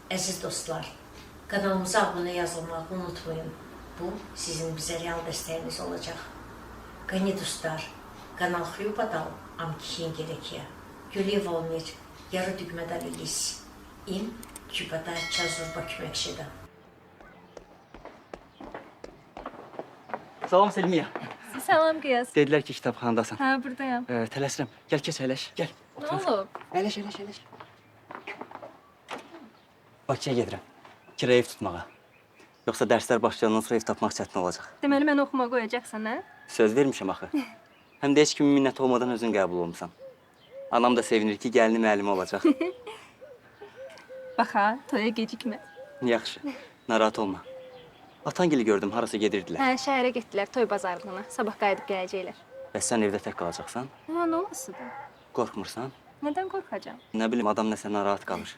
Əziz dostlar, kanalımıza abunə yazılmağı unutmayın. Bu sizin bizə real dəstəyiniz olacaq. Qani dostlar, kanal Xyupadal amkihin gerekiyor. Gülü volmir, yarı dügmədə lis. İm kübada çazurba köməkşədə. Salam Selmiyə. Salam Qiyas. Dedilər ki, kitabxanadasan. Hə, buradayam. Tələsirəm. Gəl keç əyləş. Gəl. Nə olub? Əyləş, əyləş, əyləş. Bakıya gedirəm. Kiraya ev tutmağa. Yoxsa dərslər başlayandan sonra ev tapmaq çətin olacaq. Deməli məni oxumağa qoyacaqsan, hə? Söz vermişəm axı. Həm də heç kimin minnəti olmadan özün qəbul olmusan. Anam da sevinir ki, gəlini müəllimi olacaq. Bax ha, toya gecikmə. Yaxşı, narahat olma. Atangili gördüm, harasa gedirdilər. Hə, şəhərə getdilər toy bazarlığına. Sabah qayıdıb gələcəklər. Bəs sən evdə tək qalacaqsan? Hə, nə olasıdır? Qorxmursan? Nədən qorxacam? Nə bilim, adam nəsə narahat qalır.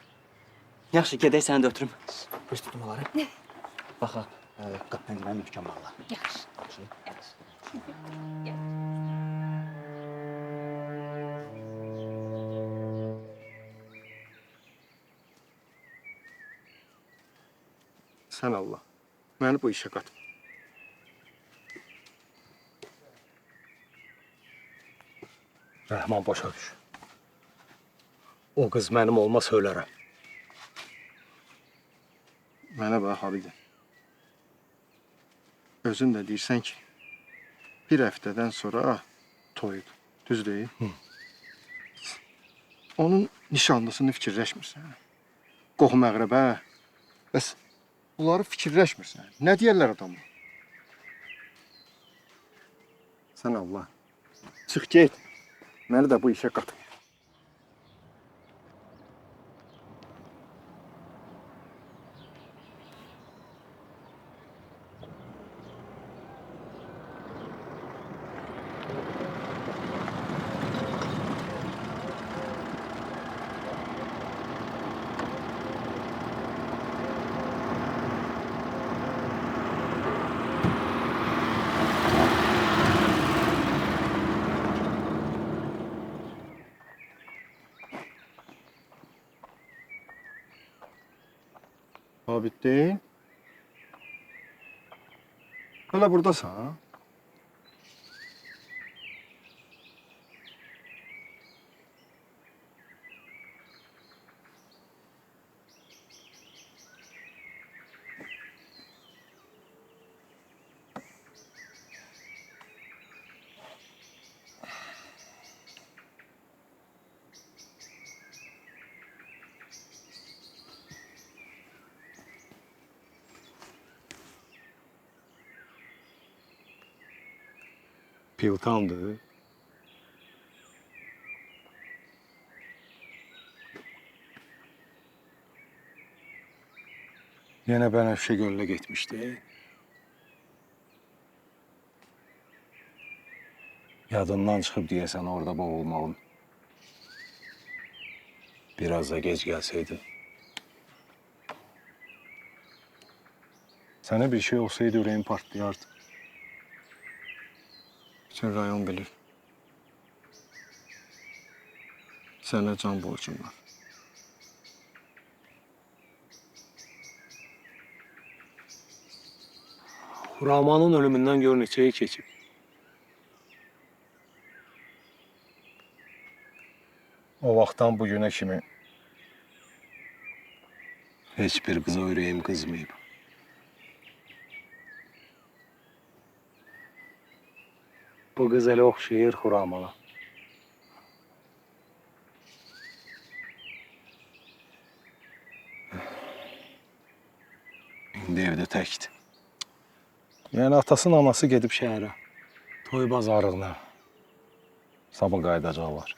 Yaxşı, gedək səni də ötürüm. Buyur tutum onları. Bax ha, qapı pəncərəni möhkəm bağla. Yaxşı. Yaxşı. Gəl. Sən Allah, məni bu işə qatma. Rəhman başa düş. O qız mənim olmasa ölərəm. Mənə bax, Abidin. Özün də deyirsən ki, bir həftədən sonra toyudur. Düz deyil? Hı. Onun nişanlısını fikirləşmirsən. Qohum əqrəbə. Bəs bunları fikirləşmirsən. Nə deyərlər adamlar? Sən Allah. Çıx get. Məni də bu işə qatma. Abidin. Hələ buradasan, ha? Piltandır. Yenə Bənəfşə gölünə getmişdi. Yadından çıxıb deyəsən orada boğulmağın. Biraz da gec gəlsəydi. Sənə bir şey olsaydı ürəyim partlayardı. Bütün rayon bilir. Sənə can borcum var. Xuramanın ölümündən gör neçəyə keçib. O vaxtdan bu günə kimi heç bir qıza ürəyim qızmayıb. Bu qız elə oxşayır Xuramana. İndi evdə təkdir. Yəni atasının anası gedib şəhərə. Toy bazarlığına. Sabah qayıdacaqlar.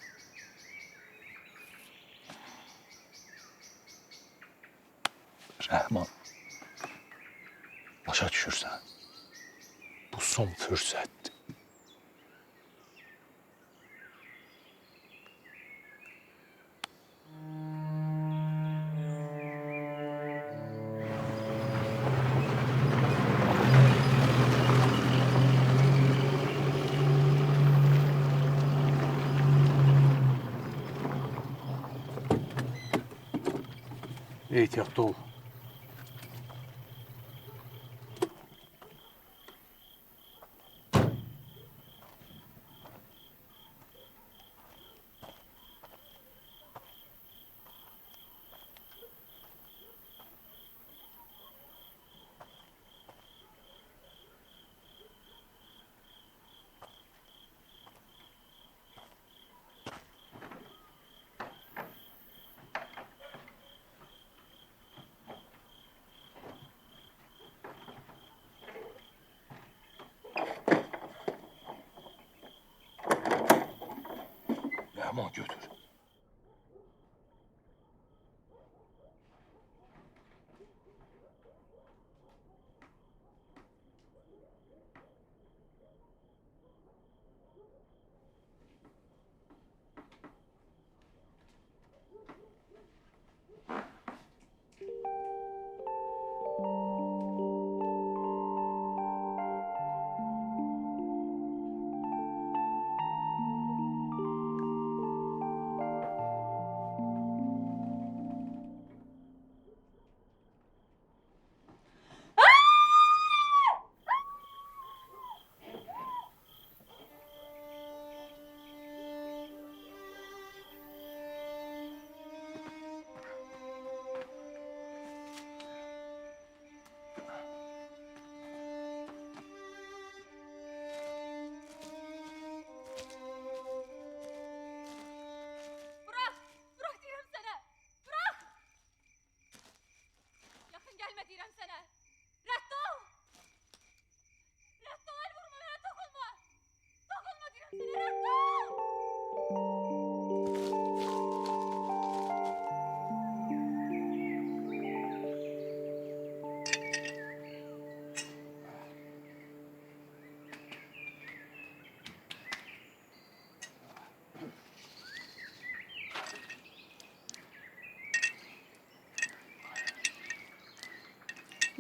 Rəhman, başa düşürsən? Bu son fürsətdir. Ehtiyatlı ol. Aman götür.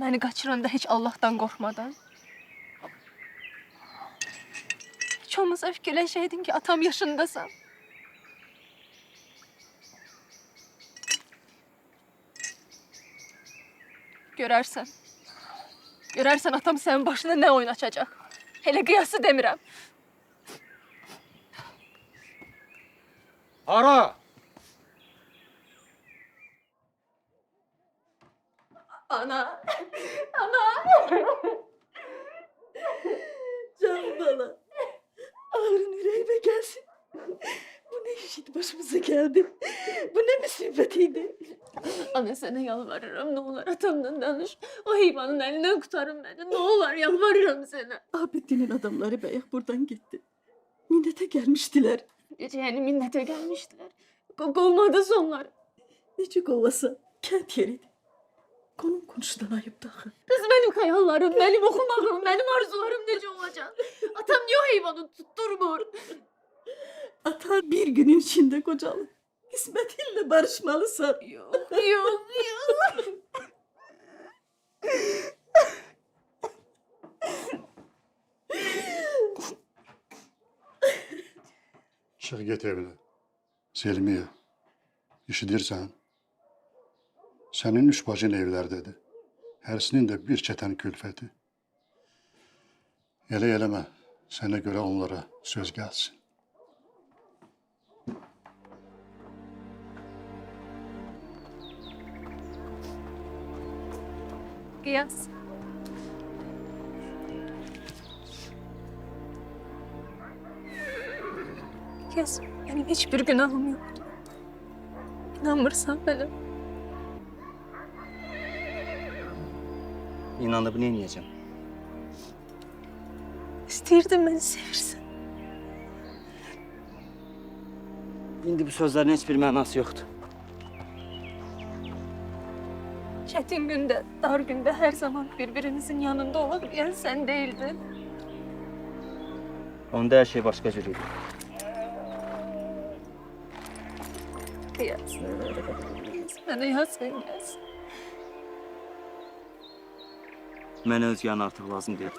Məni qaçıranda heç Allahdan qorxmadan. Heç olmasa fikirləşəydin ki, atam yaşındasan. Görərsən. Görərsən atam sənin başına nə oyun açacaq. Elə qiyası demirəm. Hara? Ana! Ana! Can bala. Ağrın yüreğime gelsin. Bu ne işiydi başımıza geldi. Bu ne musibetiydi. Ana sana yalvarırım ne olur atamdan danış. O heyvanın elinden kurtarın beni. Ne olur yalvarırım sana. Abidin'in adamları beyah buradan gitti. Minnete gelmiştiler. Gece yani minnete gelmiştiler. Kovmadı sonlar. Nece kovasa kent yeriydi. Konum konuşudan ayıptı axı. Kız benim hayallerim, benim okumağım, benim arzularım nece olacak? Atam niye o heyvanı tutturmur? Atan bir günün içinde kocalı. İsmetinle barışmalısın. Yok, yok, yok. Çıx get evinə. Selmiyə, eşidirsən? Sənin üç bacın evlərdədir. Hərisinin də bir çətən külfəti. Elə eləmə, sənə görə onlara söz gəlsin. Qiyas. Qiyas, benim hiçbir günahım yoktu. İnanmırsan bana. İnanıb nə eləyəcəm? İstəyirdim beni sevirsin. İndi bu sözlərin heç bir mənası yoxdur. Çetin günde, dar günde her zaman birbirimizin yanında olabilen sen değildin. Onda hər şey başqa cür idi. Qiyas. Mənə yazığın gəlsin. Mənə özgənin artıq lazım deyil.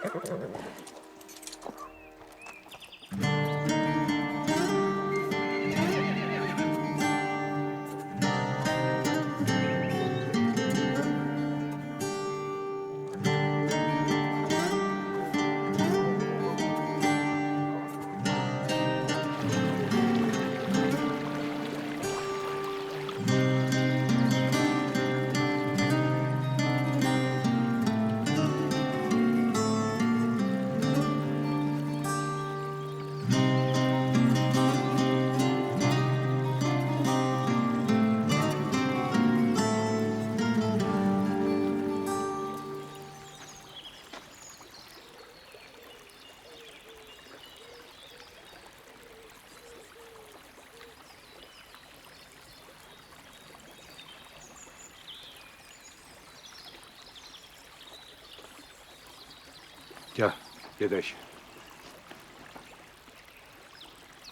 Gəl, gedək.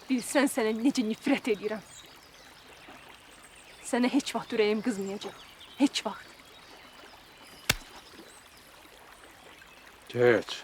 Bilsən sənə necə nifrət edirəm. Sənə heç vaxt ürəyim qızmayacaq. Heç vaxt. Geç.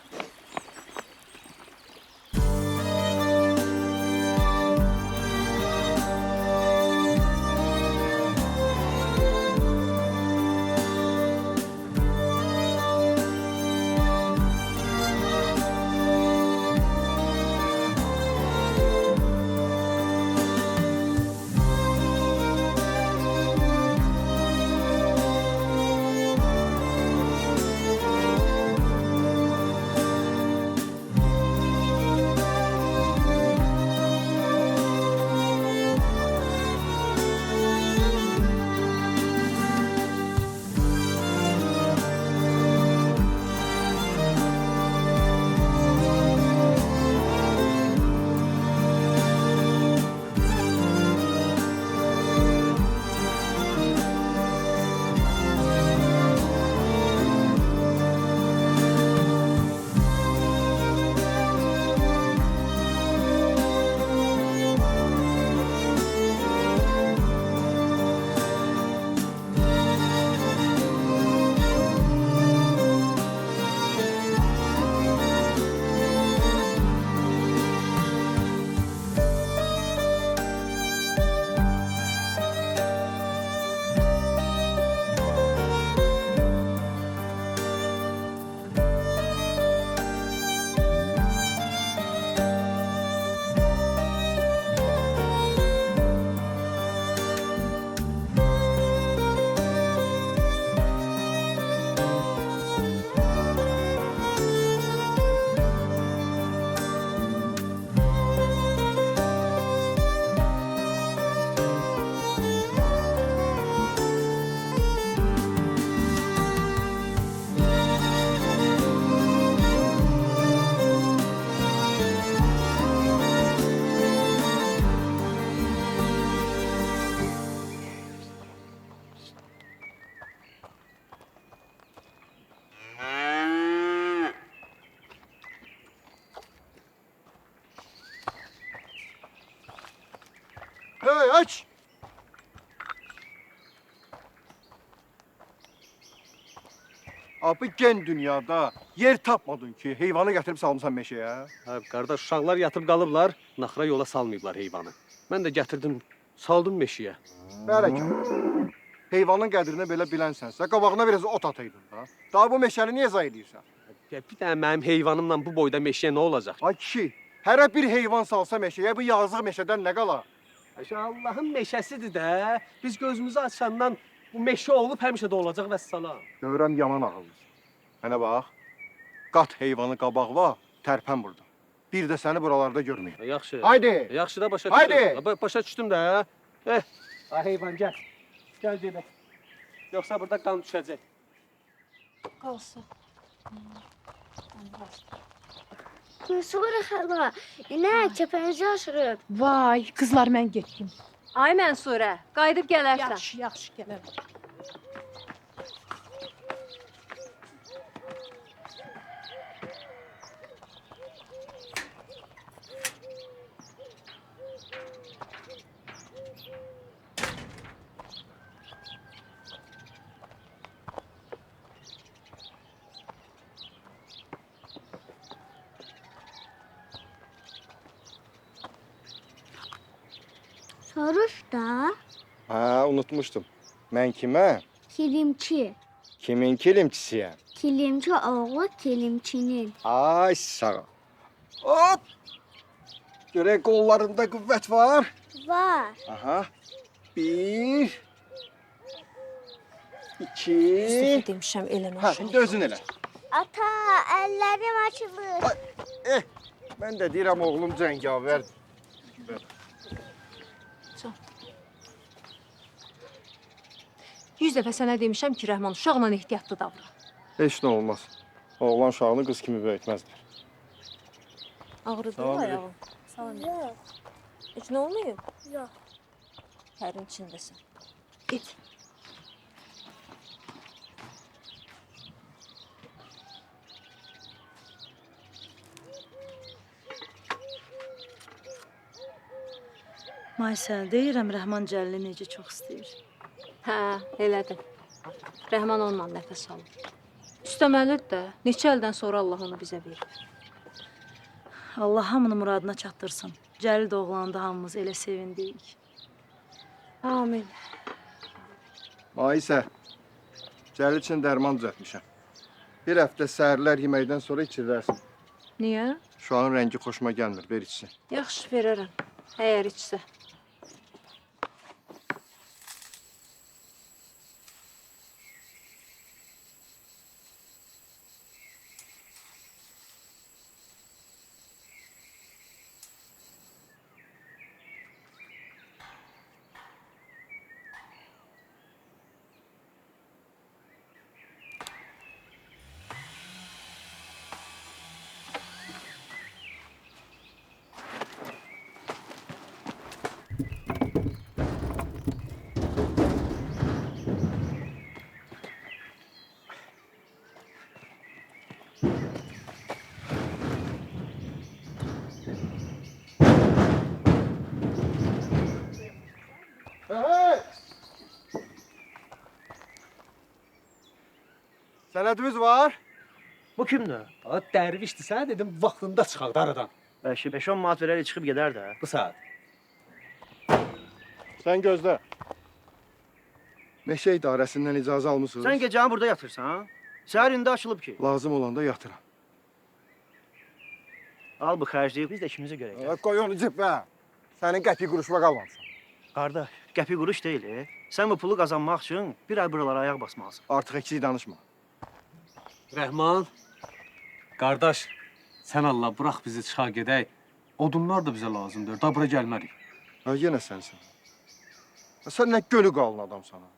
Hey, aç! Abi gen dünyada yer tapmadın ki, heyvanı gətirib salmısan meşəyə. Hə, qardaş, uşaqlar yatıb qalıblar, naxıra yola salmayıblar heyvanı. Mən də gətirdim, saldım meşəyə. Bərəkəllah. Heyvanın qədrini belə bilənsənsə, qabağına biraz ot ataydın da. Daha bu meşəni niyə zayi edirsən? Ya, bir dənə mənim heyvanımla bu boyda meşəyə nə olacaq? Ay kişi, hərə bir heyvan salsa meşəyə, bu yazıq meşədən nə qala? Ayşə, Allahın meşəsidir də. Biz gözümüzü açandan bu meşə olub həmişə də olacaq vəssalam. Görürəm yaman ağıllısan. Mənə bax, qat heyvanı qabaqla, tərpən burada. Bir də səni buralarda görməyim. Yaxşı. Haydi! Yaxşı da başa düşdüm. Haydi! Başa düşdüm də. Eh, ay heyvan gəl. Gəl gedək. Yoxsa burada qan düşəcək. Qalsın. Mənsura xala, inək kəpənizi aşırıb. Vay, qızlar mən getdim. Ay Mənsurə, qayıdıb gələrsən. Yaxşı, yaxşı gələrəm. Soruş da. Hə, unutmuşdum. Mən kiməm? Kilimçi. Kimin kilimçisiyəm? Kilimçi oğlu kilimçinin. Ay sağ ol. Hop! Görək qollarında qüvvət var. Var. Aha. 1 2 Yüz dəfə demişəm eləmə. Hə, indi özün elə. Ata, əllərim açılır. Mən də deyirəm oğlum cəngavər. Yüz dəfə sənə demişəm ki, Rəhman, uşaqla ehtiyatlı davran. Heç nə olmaz. Oğlan uşağını qız kimi böyütməzlər. Ağrıdı mı ayağın? Salam. Yox. Heç nə olmayıb? Yox. Tərin içindəsən. Get. Maysə, deyirəm Rəhman Cəlili necə çox istəyir. Hə, elədir. Rəhman onunla nəfəs alır. İstəməlidir də. Neçə ildən sonra Allah onu bizə verib. Allah hamını muradına çatdırsın. Cəlil də oğlandı, hamımız elə sevindik. Amin. Maysə, Cəlil üçün dərman düzəltmişəm. Bir həftə səhərlər yeməkdən sonra içirlərsin. Niyə? Uşağın rəngi xoşuma gəlmir, ver içsin. Yaxşı, verərəm. Əgər içsə. Hey! Sənədimiz var. Bu kimdir? A, dərvişdir. Sənə dedim vaxtında çıxardı aradan. Bəlkə 5-10 manat verərək çıxıb gedər də. Bu saat. Sən gözlə. Meşə idarəsindən icazə almısınız? Sən gecəni burada yatırsan. Səhər indi açılıb ki. Lazım olanda yatıram. Al bu xərcliyi, biz də işimizi görək. Qoy onu cibə. Sənin qəpik quruşma qalmamışam. Qardaş, qəpik quruş deyil. Sən bu pulu qazanmaq üçün bir ay buralara ayaq basmalısan. Artıq eksik danışma. Rəhman, qardaş, sən Allah bırax bizi çıxa gedək. Odunlar da bizə lazımdır. Da bura gəlmərik. Ha, yenə sənsən. Ha, sən nə gölü qalın adamsan ha.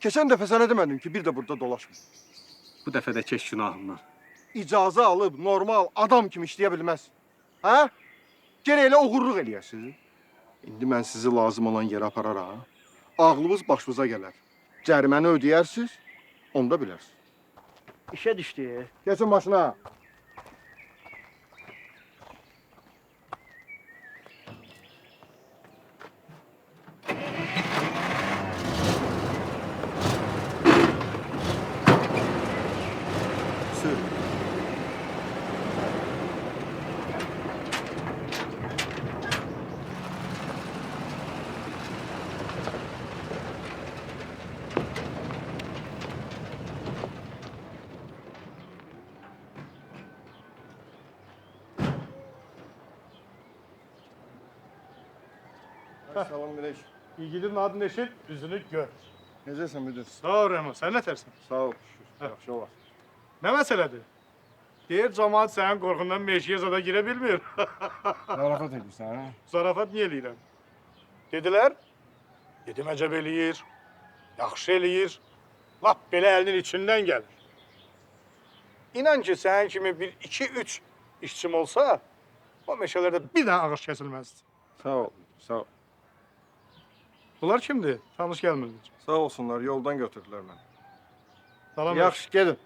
Keçən dəfə sənə demədim ki, bir də burada dolaşma. Bu dəfə də keç günahımdan. İcazə alıb normal adam kimi işləyə bilməz. Hə? Gərək elə oğurluq eləyəsiniz. İndi mən sizi lazım olan yerə apararam. Ağlınız başınıza gələr. Cəriməni ödəyərsiniz, onda bilərsiniz. İşə düşdü. Keçin maşına. Sür. Salam aleyküm. Yiğidin adını eşit, üzünü gör. Necəsən müdür? Sağ ol Rəhman, sən nə tərsən? Sağ ol, şükür. Yaxşı olar. Nə məsələdir? Deyir, camaat sənin qorxundan meşiyə zada girə bilmir. Zarafat edirsən, hə? Zarafat niyə eləyirəm? Dedilər, dedim əcəb eləyir, yaxşı eləyir, lap belə əlinin içindən gəlir. İnan ki, sənin kimi bir, iki, üç işçim olsa, o meşələrdə bir dənə ağac kəsilməzdi. Sağ ol, sağ ol. Bunlar kimdir? Tanış gəlmirdir. Sağ olsunlar, yoldan götürdülər məni. Salam. Yaxşı, gedin.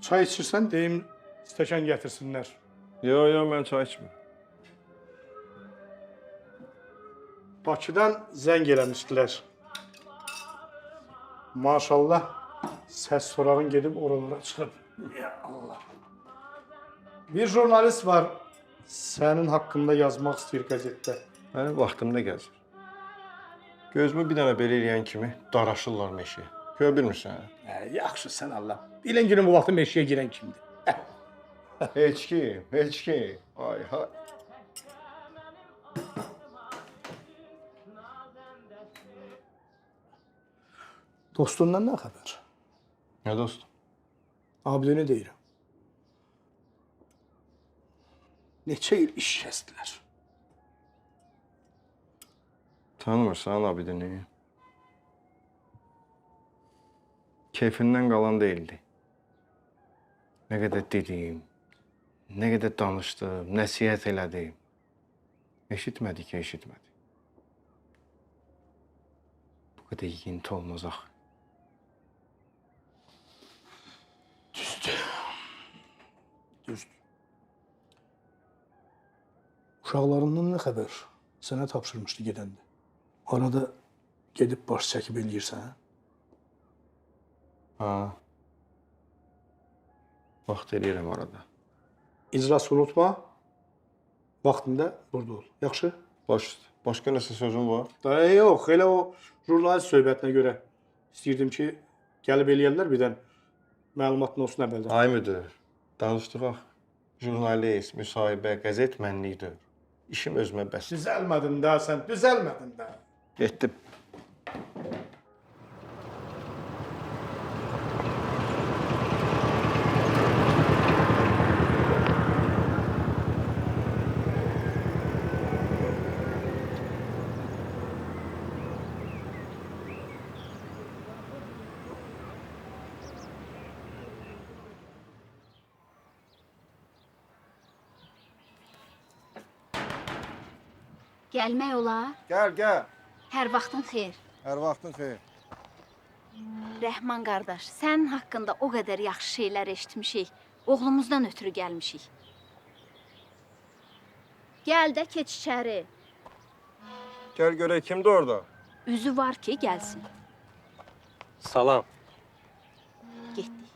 Çay içirsən, deyim, stəkan gətirsinlər. Yox, yox, mən çay içmirəm. Bakıdan zəng eləmişdilər. Maşallah, səs sorağın gedib oralara çıxıb. Ya Allah. Bir jurnalist var, sənin haqqında yazmaq istəyir qəzetdə. Mənim vaxtımda gəzir. Gözümü bir dənə belə eləyən kimi daraşırlar meşəyə. Görə bilmirsən, hə? Yaxşı, sən Allah. Bilin günün bu vaxtı meşəyə girən kimdir? Heç kim, heç kim. Ay, hay. Dostundan nə xəbər? Nə dostum? Abidini deyirəm. Neçə il iş kəsdilər. Tanımırsan Abidini? Keyfindən qalan deyildi. Nə qədər dedim, Nə qədər danışdım, nəsihət elədim. Eşitmədi ki, eşitmədi. Bu qədər yinti olmaz axı. Düzdür. Düzdür. Uşaqlarından nə xəbər? Sənə tapşırmışdı gedəndə. Arada gedib baş çəkib eləyirsən, hə? Ha. Vaxt eləyirəm arada. İclası unutma. Vaxtında burada ol. Yaxşı? Baş üstə. Başqa nəsə sözün var? Da, yox, elə o jurnalist söhbətinə görə istəyirdim ki, gəlib eləyərlər birdən məlumatın olsun əvvəldən. Ay müdür, danışdıq axı. Jurnalist, müsahibə, qəzet mənlikdir. İşim özümə bəs. Düzəlmədin də sən, düzəlmədin də. Getdim. Gəlmək olar? Gəl, gəl. Hər vaxtın xeyir. Hər vaxtın xeyir. Rəhman qardaş, sənin haqqında o qədər yaxşı şeylər eşitmişik. Oğlumuzdan ötürü gəlmişik. Gəl də keç içəri. Gəl görək kimdir orada? Üzü var ki, gəlsin. Salam. Getdik.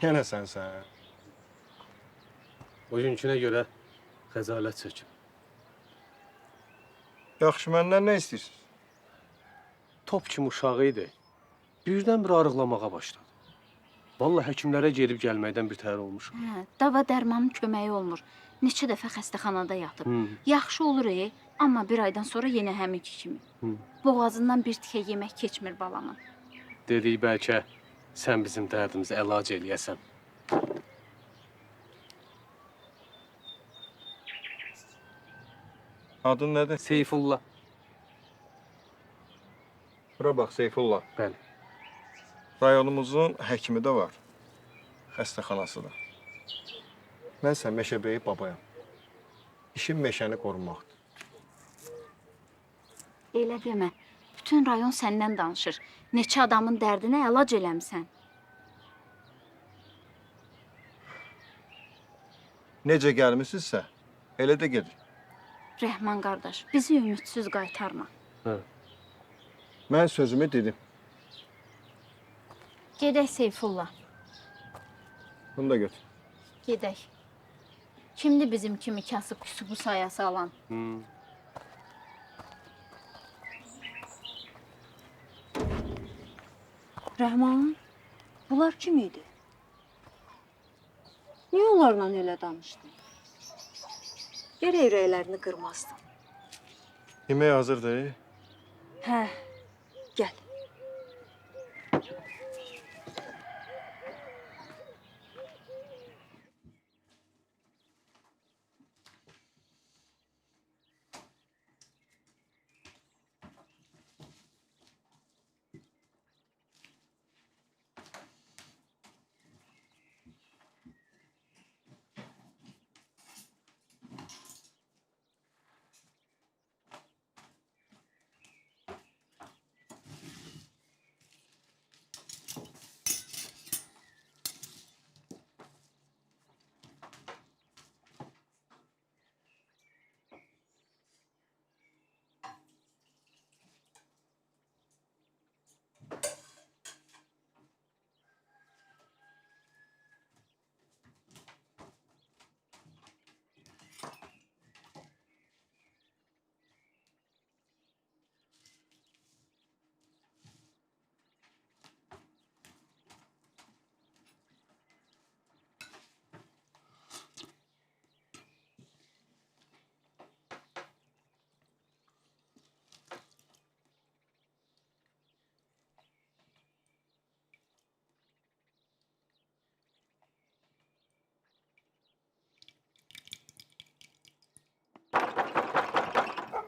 Yenə sənsən. Bugünkünə görə xəcalət çəkim. Yaxşı, məndən nə istəyirsiniz? Top kimi uşağı idi. Birdən-birə arıqlamağa başladı. Vallahi həkimlərə gedib gəlməkdən bir təhər olmuşum. Hə, dava dərmanın köməyi olmur. Neçə dəfə xəstəxanada yatıb. Yaxşı olur, amma bir aydan sonra yenə həminki kimi. Boğazından bir tikə yemək keçmir balamın. Dedik bəlkə sən bizim dərdimizi əlac eləyəsən. Adın nədir? Seyfullah. Bura bax, Seyfullah. Bəli. Rayonumuzun həkimi də var, xəstəxanası da. Mənsə meşəbəyi babayam. İşim meşəni qorumaqdır. Elə demə. Bütün rayon səndən danışır. Neçə adamın dərdinə əlac eləmisən. Necə gəlmisinizsə, elə də gedin. Rəhman qardaş, bizi ümidsiz qaytarma. Hə. Mən sözümü dedim. Gedək Seyfullah. Bunu da götür. Gedək. Kimdir bizim kimi kasıb küsübü sayası alan? Rəhman, bunlar kim idi? Niyə onlarla elə danışdın? Gərək ürəklərini qırmazdın. Yemək hazırdır. Hə, gəl.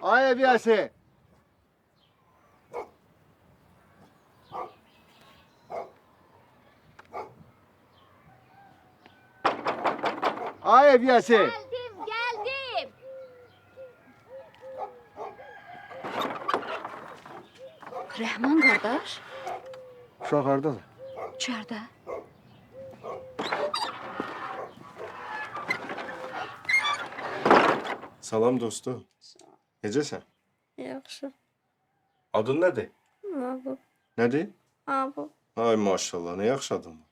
Ay ebiyəsi. Ay ev yiyəsi. Gəldim, gəldim. Rəhman qardaş. Uşaq hardadır? İçəridə. Salam dostum. Necəsən? Yaxşı. Adın nədir? Abub. Nədir? Abub. Ay maşallah, nə yaxşı adın var.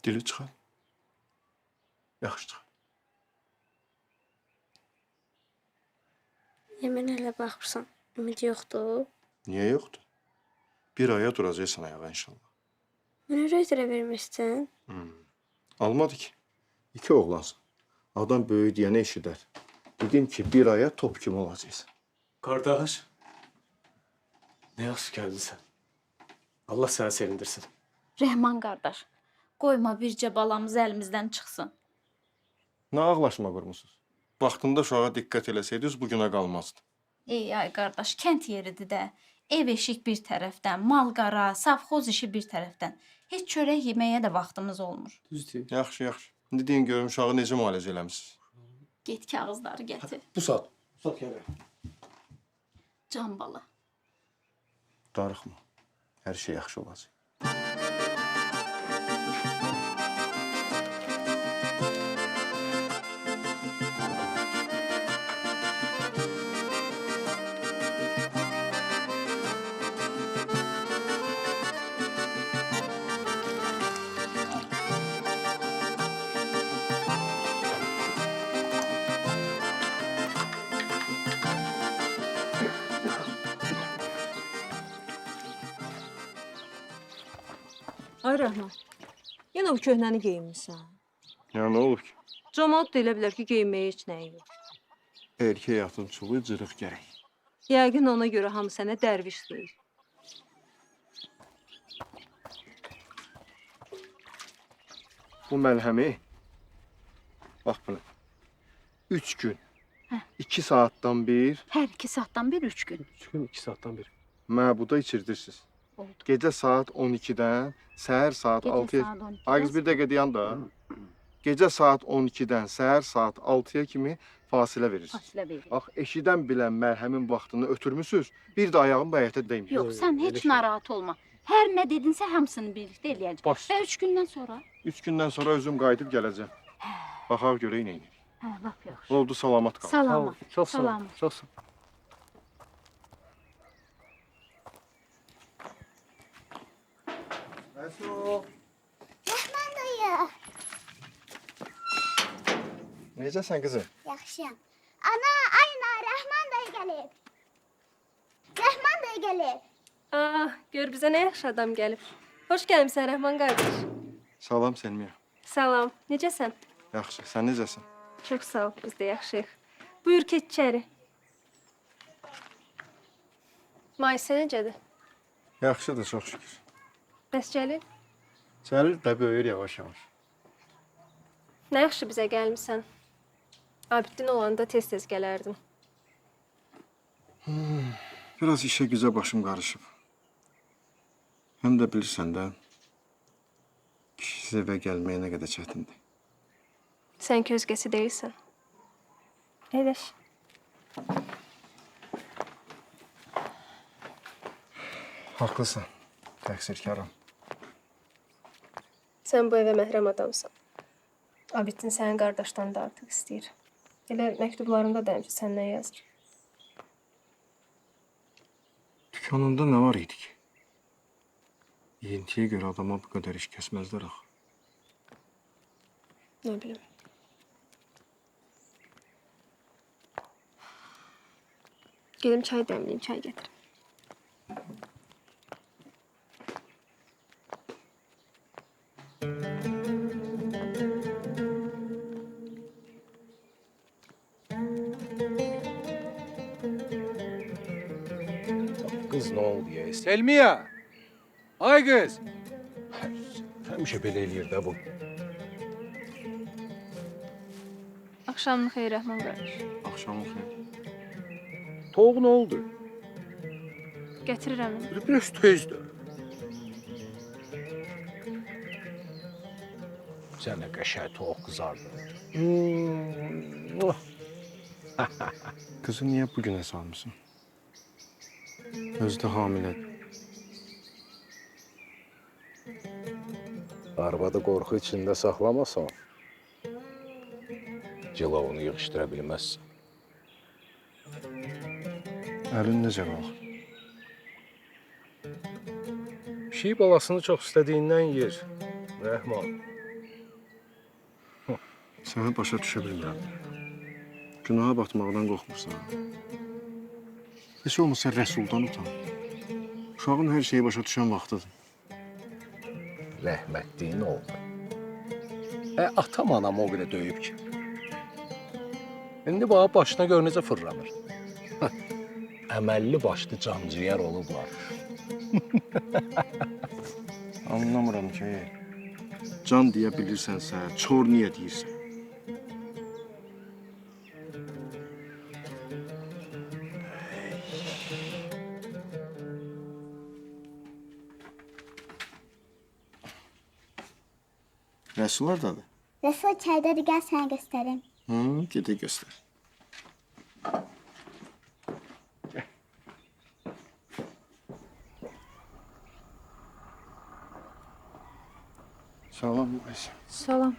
Dili çıxar. Yaxşı çıxar. Niyə mənə elə baxırsan? Ümid yoxdur. Niyə yoxdur? Bir aya duracaqsan ayağa inşallah. Mənə ürək dirə vermişdin. Almadı ki. İki oğlansın. Adam böyük deyənə eşidər. Dedim ki, bir aya top kimi olacaqsan. Qardaş, nə yaxşı gəldin sən. Allah səni sevindirsin. Rəhman qardaş, qoyma bircə balamız əlimizdən çıxsın. Nə ağlaşma qurmusunuz? Vaxtında uşağa diqqət eləsəydiniz, bu günə qalmazdı. Ey ay qardaş, kənd yeridir də. Ev eşik bir tərəfdən, mal qara, safxoz işi bir tərəfdən. Heç çörək yeməyə də vaxtımız olmur. Düzdür. Yaxşı, yaxşı. İndi deyin görüm uşağı necə müalicə eləmisiniz? Get kağızları gətir. Bu saat. Bu saat gəlirəm. Can bala. Darıxma. Hər şey yaxşı olacaq. Ay Rəhman, yenə bu köhnəni geyinmisən. Ya nə olub ki? Camaat da elə bilər ki, geyinməyə heç nəyin yox. Erkək atın çuluğu cırıq gərək. Yəqin ona görə hamı sənə dərviş deyir. Bu məlhəmi, bax bunu, 3 gün, 2 saatdan bir. Hər 2 saatdan bir, 3 gün. 3 gün, 2 saatdan bir. Məbuda içirdirsiniz. Oldu. Gecə saat 12-dən, səhər saat 6-ya... Ay qız, bir dəqiqə dayan da. Gecə saat 12-dən, səhər saat 6-ya kimi fasilə verirsiniz. Fasilə veririk. Bax, eşidən bilən mərhəmin vaxtını ötürmüsünüz, bir də ayağım bu həyətə dəymir. Yox, sən heç narahat olma. Hər nə dedinsə hamısını birlikdə eləyəcəm. Baş. Və 3 gündən sonra? 3 gündən sonra özüm qayıdıb gələcəm. Baxaq görək nə edirik. Hə, lap yaxşı. Oldu, salamat qal. Salamat. Çox sağ ol. Çox sağ ol. Rəhman dayı. Necəsən qızım? Yaxşıyam. Ana, ayna, Rəhman dayı gəlib. Rəhman dayı gəlib. Ah, gör bizə nə yaxşı adam gəlib. Xoş gəlmisən Rəhman qardaş. Salam Selmiyə. Salam. Necəsən? Yaxşı, sən necəsən? Çox sağ ol, biz də yaxşıyıq. Buyur, keç içəri. Maysə necədir? Yaxşıdır, çox şükür. Bəs Cəlil? Cəlil də böyüyür yavaş-yavaş. Nə yaxşı bizə gəlmisən. Abidin olanda tez-tez gələrdin. Biraz işə gücə başım qarışıb. Həm də bilirsən də, kişisiz evə gəlməyə nə qədər çətindir. Sən ki özgəsi deyilsən. Əyləş. Haqlısan, təqsirkaram. Sən bu evə məhrəm adamsan. Abidin sənin qardaşdan da artıq istəyir. Elə məktublarında da həmişə səndən yazır. Dükanında nə var idi ki? Yeyintiyə görə adama bu qədər iş kəsməzlər axı. Nə bilim. Gedim çay dəmləyim, çay gətirim. Qız nə oldu ya? Selmiyə! Ay qız! Həmişə belə eləyir də bu. Axşamın xeyir, Rəhman qardaş. Axşamın xeyir. Toyuq nə oldu? Gətirirəm. Biraz tezdir. Sən də qəşəng toyuq qızardı. Qızı niyə bu günə salmısın? Özü də hamilədir. Arvadı qorxu içində saxlamasan, cilavını yığışdıra bilməzsən. Əlin necə qalır? Pişik balasını çox istədiyindən yer, Rəhman. Səni başa düşə bilmirəm. Günaha batmaqdan qorxmursan. Heç olmasa Rəsuldan utan. Uşağın hər şeyi başa düşən vaxtıdır. Rəhmətliyin oğlu. Atam anam o belə döyüb ki. İndi bax başına gör necə fırlanır. Əməlli başlı canciyər olublar. Anlamıram ki, can deyə bilirsənsə, çor niyə deyirsən? Rəsul hardadır? Rəsul içəridədir, gəl sənə göstərim. Gedək göstər. Gəl. Salam, Ayşə. Salam.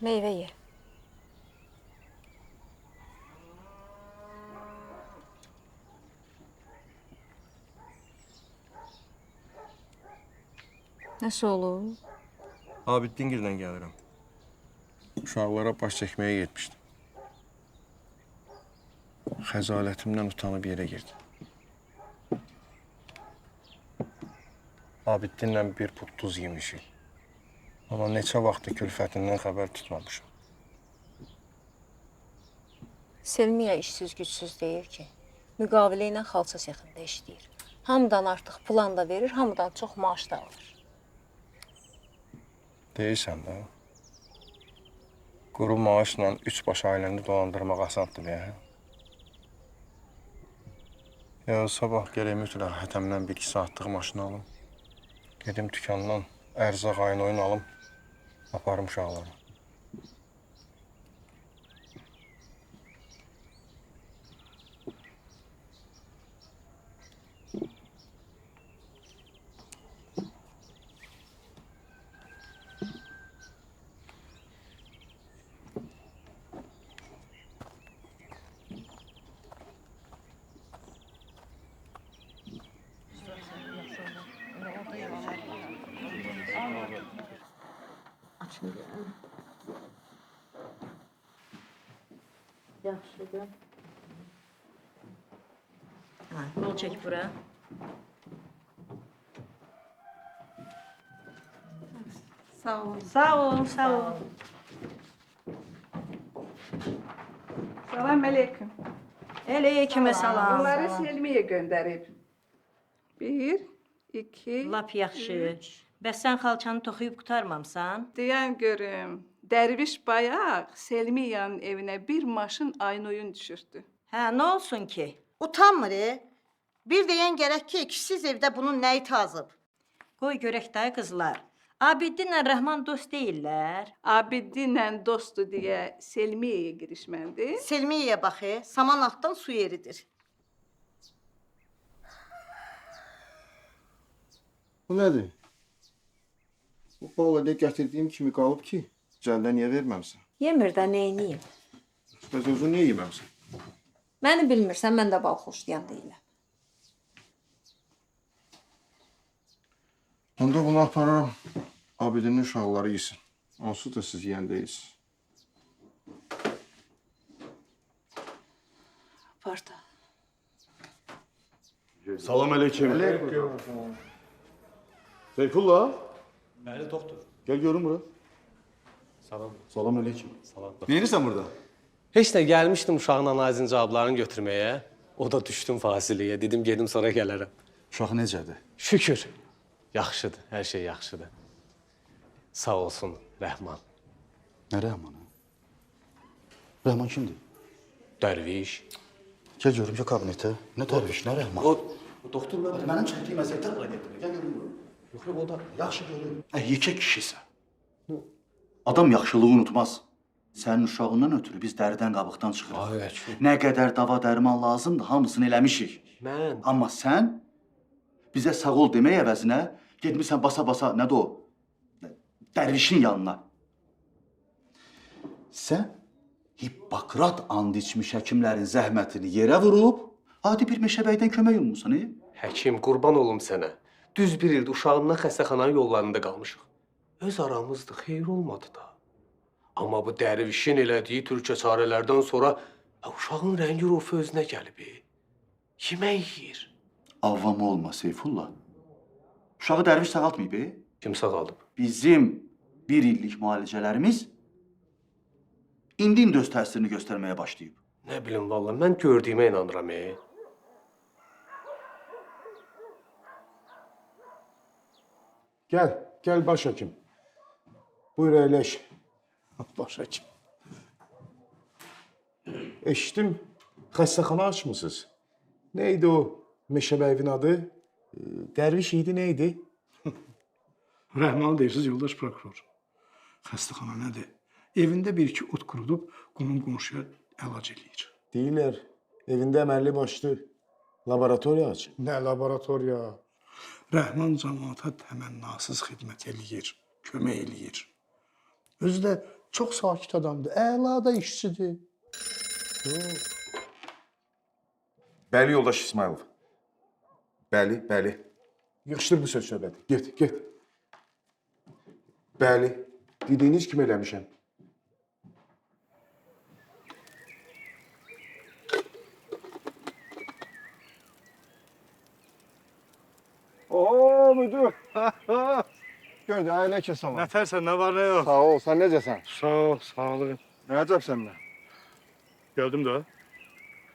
Meyvə ye. Nəsə olub? Abiddingildən gəlirəm. Uşaqlara baş çəkməyə getmişdim. Xəcalətimdən utanıb yerə girdim. Abiddinlə bir put duz yemişik. Amma neçə vaxtdır külfətindən xəbər tutmamışam. Selmiyə işsiz gücsüz deyir ki, müqavilə ilə xalça sexində işləyir. Hamıdan artıq plan da verir, hamıdan çox maaş da alır. Deyirsən də, quru maaşla üç baş ailəni dolandırmaq asandır ya. Ya sabah gərək mütləq Hətəmdən 1-2 saatlıq maşın alım. Gedim dükandan ərzaq ayın oyun alım, aparım uşaqlara. Yaxşıdır. Ha, qol çək bura. Sağ olun. Sağ olun, sağ olun. Salam aleyküm. Aleyküm salam. Bunları Selmiyə göndərib. 1, 2, Lap yaxşı. 3. Bəs sən xalçanı toxuyub qurtarmamısan? Deyən görüm. Dərviş bayaq Selmiyanın evinə bir maşın ayın-oyun düşürtdü. Hə, nə olsun ki? Utanmır, Bir deyən gərək ki, kişisiz evdə bunun nəyi tazıb? Qoy görək dayı qızlar. Abiddinlə Rəhman dost deyirlər. Abiddinlə dostdu deyə Selmiyaya girişməndi. Selmiyaya bax, saman altdan su yeridir. Bu nədir? Bu bal elə gətirdiyim kimi qalıb ki, Cəllə niyə verməmsən? Yemir də, neyniyim? Bəs özün niyə yeməmsən? Məni bilmirsən, mən də bal xoşlayan deyiləm. Onda bunu apararam, Abidinin uşaqları yesin. Onsuz da siz yiyən deyilsiniz. Apar da. Salam aleyküm. Aleyküm. Seyfullah. Bəli, doktor. Gəl görüm bura. Salam. Salam aleyküm. Salam. Nə edirsən burada? Heç nə gəlmişdim uşağın analizin cavablarını götürməyə. O da düşdüm fasiləyə. Dedim gedim sonra gələrəm. Uşaq necədir? Şükür. Yaxşıdır, hər şey yaxşıdır. Sağ olsun Rəhman. Nə Rəhmanı? Rəhman kimdir? Dərviş. Gəl görüm ki kabinetə. Nə dərviş, nə Rəhman? O doktor mən. Mənim çəkdiyim əziyyətlər bura gətirir. Gəl görüm bura. Yox, yox, o da. Yaxşı görüm. Yekə kişisən. Adam yaxşılığı unutmaz. Sənin uşağından ötürü biz dəridən qabıqdan çıxırıq. Ay, əki. Nə qədər dava dərman lazımdır, hamısını eləmişik. Mən? Amma sən bizə sağ ol demək əvəzinə getmisən basa-basa, nədir o? Dərvişin yanına. Sən Hippokrat and içmiş həkimlərin zəhmətini yerə vurub, adi bir meşəbəydən kömək ummusan, e? Həkim, qurban olum sənə. Düz bir ildir uşağımdan xəstəxananın yollarında qalmışıq. Öz aramızdır, xeyir olmadı da. Amma bu dərvişin elədiyi türkə çarələrdən sonra uşağın rəngi rufu özünə gəlib. Yemək yeyir. Avam olma Seyfullah. Uşağı dərviş sağaltmayıb, e? Kim sağaldıb? Bizim bir illik müalicələrimiz indi-indi öz təsirini göstərməyə başlayıb. Nə bilim vallah, mən gördüyümə inanıram, e. Gəl, gəl baş həkim. Buyur əyləş. Baş həkim. Eşitdim, xəstəxana açmısınız. Nə idi o meşəbəyvin adı? Dərviş idi, nə idi? Rəhmanı deyirsiniz, yoldaş prokuror. Xəstəxana nədir? Evində bir-iki ot qurudub, qonum qonşuya əlac eləyir. Deyirlər, evində əməlli başlı laboratoriya açıb. Nə laboratoriya? Rəhman camaata təmənnasız xidmət eləyir, kömək eləyir. Özü də çox sakit adamdır, əla da işçidir. Bəli, yoldaş İsmailov. Bəli, bəli. Yığışdır bu söz söhbəti. Get, get. Bəli, dediyiniz kimi eləmişəm. Oo, müdür. Gördü, aleyküm salam. Nətərsən, nə var, nə yox? Sağ ol, sən necəsən? Sağ ol, sağlığın. Nə əcəb səninlə? Gəldim də.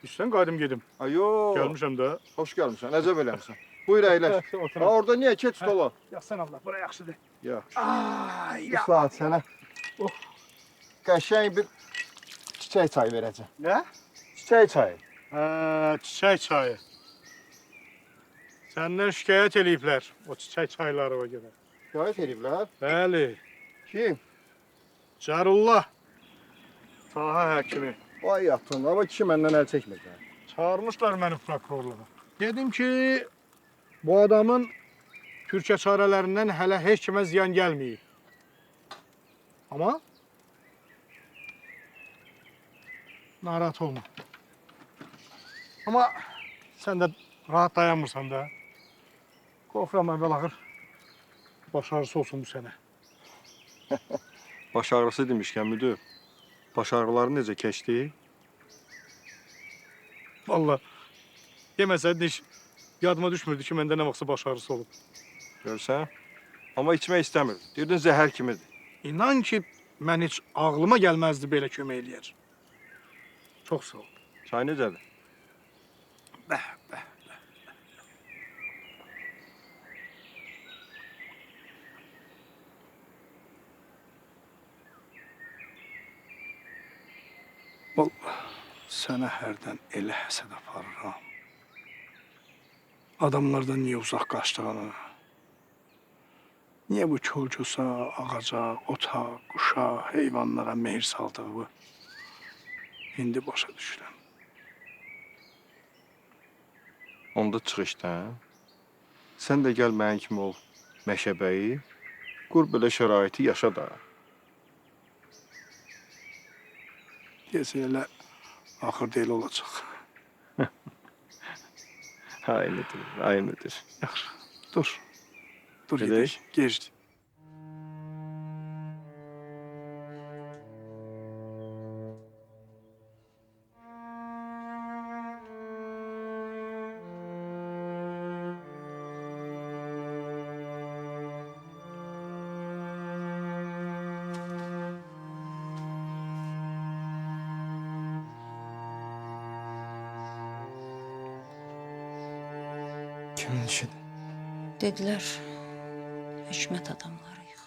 İstən qayıdım gedim. Ayo. Gəlmişəm də. Xoş gəlmişsən, əcəb eləmişsən. Buyur əyləş. Oturam. Ha, orada niyə? Keç stola. Yaxsan Allah, bura yaxşıdır. Yaxşı. Ay, Bu saat sənə qəşəng bir çiçək çayı verəcəm. Nə? Çiçək çayı. Hə, çiçək çayı. Səndən şikayət eləyiblər o çiçək çayları o görə. Şikayət eləyiblər? Bəli. Kim? Cərullah. Sahə həkimi. Vay yatın, amma kişi məndən əl çəkmir. Çağırmışlar məni prokurorluğa. Dedim ki, bu adamın türkə çarələrindən hələ heç kimə ziyan gəlməyib. Amma narahat olma. Amma sən də rahat dayanmırsan da. Qorxuram əvvəl axır baş ağrısı olsun bu sənə. Baş ağrısı demişkən müdür, baş ağrıları necə keçdi? Vallahi deməsəydin heç yadıma düşmürdü ki, məndə nə vaxtsa baş ağrısı olub. Görsən, amma içmək istəmirdim. Deyirdin zəhər kimidir. İnan ki, mən heç ağlıma gəlməzdi belə kömək eləyər. Çox sağ ol. Çay necədir? Bəh, bəh, bəh. Vallahi sənə hərdən elə həsəd aparıram. Adamlardan niyə uzaq qaçdığını, niyə bu kol-kosa, ağaca, ota, quşa, heyvanlara mehir saldığımı indi başa düşürəm. Onda çıx işdən. Sən də gəl mənim kimi ol meşəbəyi, qur belə şəraiti yaşa da. Deyəsən elə axırda elə olacaq. Aynıdır, aynıdır. Yaxşı, dur. Dur gedək, gecdir. Kimin işidir? Dedilər, hökumət adamlarıyıq.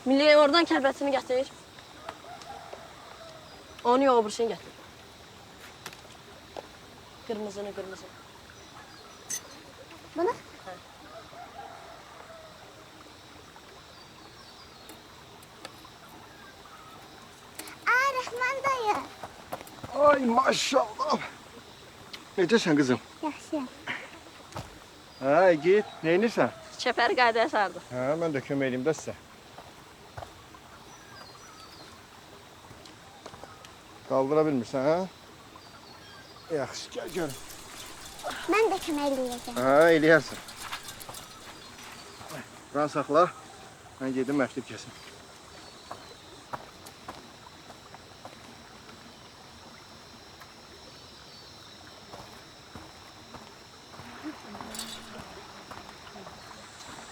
Milli oradan kəlbətini gətir. Onu yox, o birisini gətir. Qırmızını, qırmızını. Bunu? Hə. Aa, Rəhman dayı. Ay maşallah. Necəsən qızım? Yaxşıyam. Hə, get, neynirsən? Çəpəri qaydaya sardı. Hə, mən də kömək eləyim də sizə. Qaldıra bilmirsən, hə? Yaxşı, gəl görüm. Mən də kömək eləyəcəm. Hə, eləyərsən. Buranı saxla, mən gedim məktub kəsim.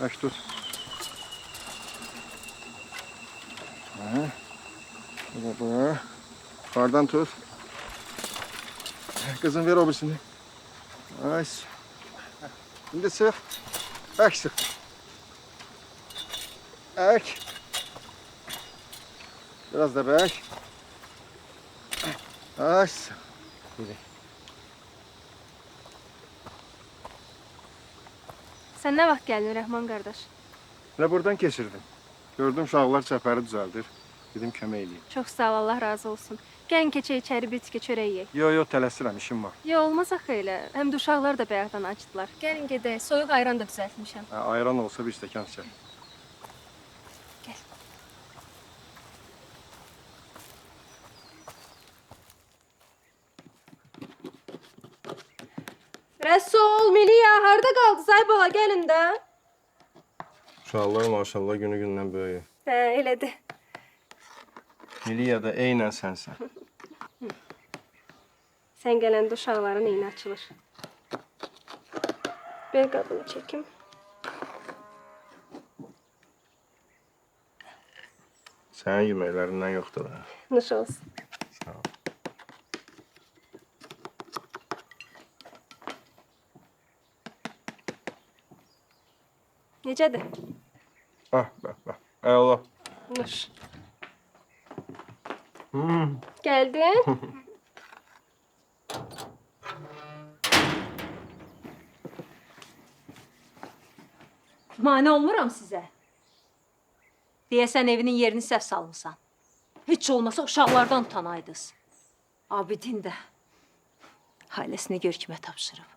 Bək tut. Hə, bu da bu. Yuxarıdan tut. Qızım, ver o birisini. Ay. İndi sıx. Bək sıx. Bək. Biraz da bək. Ay. Gedək. Sən nə vaxt gəldin Rəhman qardaş? Elə buradan keçirdim. Gördüm uşaqlar çəpəri düzəldir. Dedim kömək eləyim. Çox sağ ol, Allah razı olsun. Gəlin keçək içəri bir tikə çörək yeyək. Yo, yo, tələsirəm, işim var. Yo, olmaz axı elə. Həm də uşaqlar da bayaqdan acdılar. Gəlin gedək, soyuq ayran da düzəltmişəm. Hə, ayran olsa bir stəkan içər. Gəl. Rəsul, Miliya, harda qaldınız? Ay bala, gəlin də. Uşaqlar maşallah günü-gündən böyüyür. Hə, elədir. Miliya da eynən sənsən. Sən gələndə uşaqların eyni açılır. Ver qabını çəkim. Sənin yeməklərindən yoxdur ha. Nuş olsun. Sağ ol. Necədir? Bax, bax, bax. Əla. Nuş. Gəldin? Mane olmuram sizə. Deyəsən evinin yerini səhv salmısan. Heç olmasa uşaqlardan utanaydınız. Abidin də ailəsini gör kimə tapşırıb.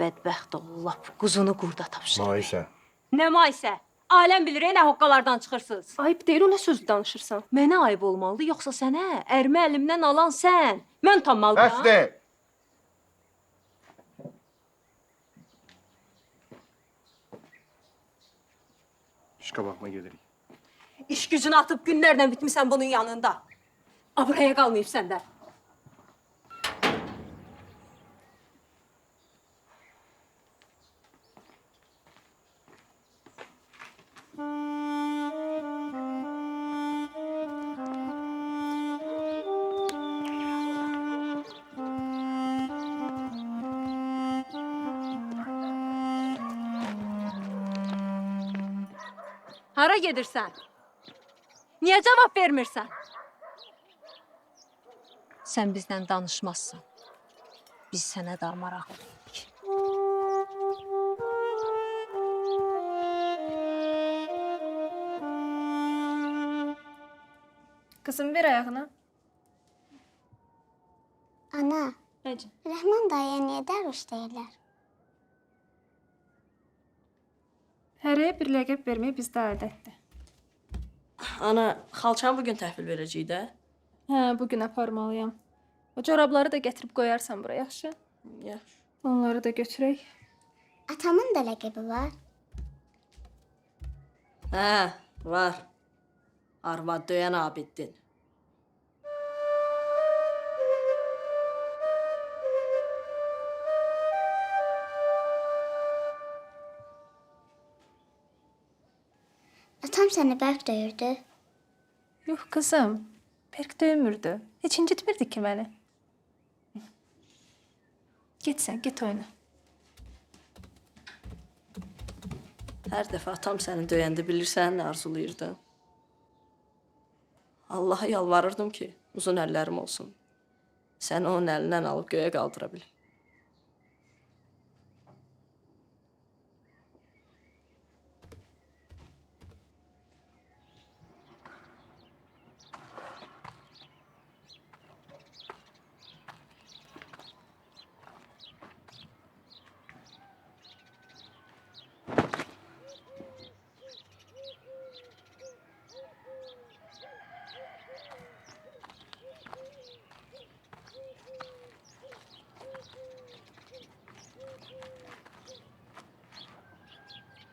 Bədbəxt oğlu lap quzunu qurda tapşırıb. Maisə. Nə maisə? Aləm bilir, nə hoqqalardan çıxırsınız. Ayıb deyil, o nə sözü danışırsan? Mənə ayıb olmalıdır, yoxsa sənə? Ərimi əlimdən alan sən. Mən utanmalıyam. Bəsdir! İş qabağıma gedirik. İş gücünü atıb günlərlə bitmisən bunun yanında. Abraya qalmayıb səndə. Hara gedirsən? Niyə cavab vermirsən? Sən bizlə danışmazsan. Biz sənə daha maraqlı deyilik. Qızım, ver ayağına. Ana, Necə? Rəhman dayıya niyə dərviş deyirlər? Hərəyə bir ləqəb vermək bizdə adətdir. Ana, xalçanı bugün təhvil verəcəyik də. Hə, bugün aparmalıyam. O corabları da gətirib qoyarsan bura, yaxşı? Yaxşı. Onları da götürək. Atamın da ləqəbi var. Hə, var. Arvad döyən Abidin. səni bərk döyürdü? Yox qızım, bərk döymürdü. Heç incitmirdi ki məni. Get sən, get oyna. Hər dəfə atam səni döyəndə bilirsən nə arzulayırdım? Allaha yalvarırdım ki, uzun əllərim olsun. Səni onun əlindən alıb göyə qaldıra bilim.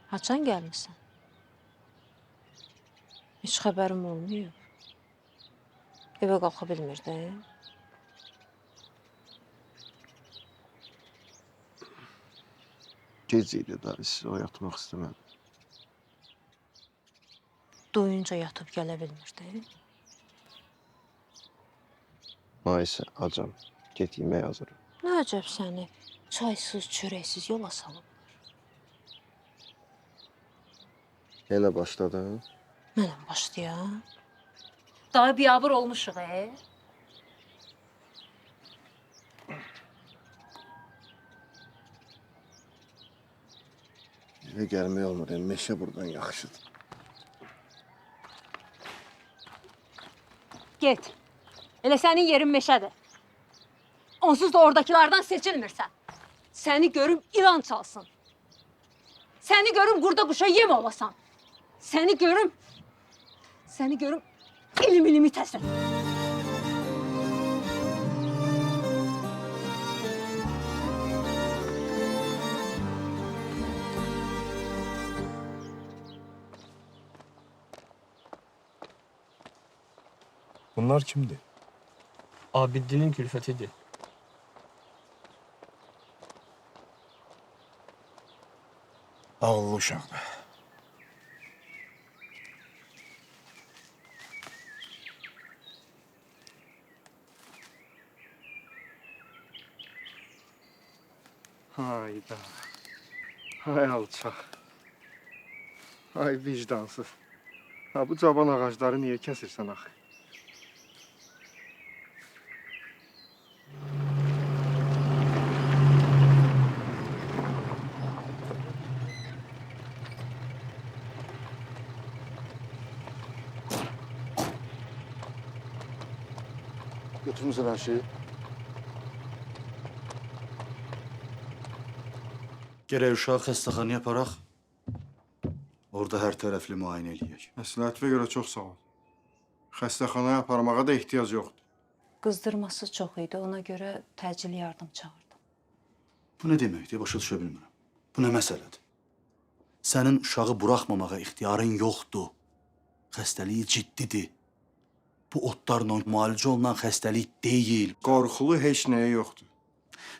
Haçan gəlmisən? Heç xəbərim olmayıb. Evə qalxa bilmirdim. Gec idi da, sizi oyatmaq istəmədim. Doyunca yatıb gələ bilmirdim. Maysə, acam. Get yemək hazırla. Nə əcəb səni çaysız, çörəksiz yola salıb. Yenə başladın. Mənəm başlayam. Daha biabır olmuşuq, Evə gəlmək olmur, meşə buradan yaxşıdır. Get. Elə sənin yerin meşədir. Onsuz da oradakılardan seçilmirsən. Səni görüm ilan çalsın. Səni görüm qurda quşa yem olasan. Səni görüm ilim ilim itəsən. Bunlar kimdir? Abidinin külfətidir. Ağıllı uşaqdır. Hayda. Hay alçaq. Ay vicdansız. Ha, bu cavan ağacları niyə kəsirsən axı? Götürmüsən hər şeyi. Gərək uşağı xəstəxanaya aparaq. Orada hər tərəfli müayinə eləyək. Məsləhətinə görə çox sağ ol. Xəstəxanaya aparmağa da ehtiyac yoxdur. Qızdırması çox idi, ona görə təcili yardım çağırdım. Bu nə deməkdir? Başa düşə bilmirəm. Bu nə məsələdir? Sənin uşağı buraxmamağa ixtiyarın yoxdur. Xəstəliyi ciddidir. Bu otlarla müalicə olunan xəstəlik deyil. Qorxulu heç nəyə yoxdur.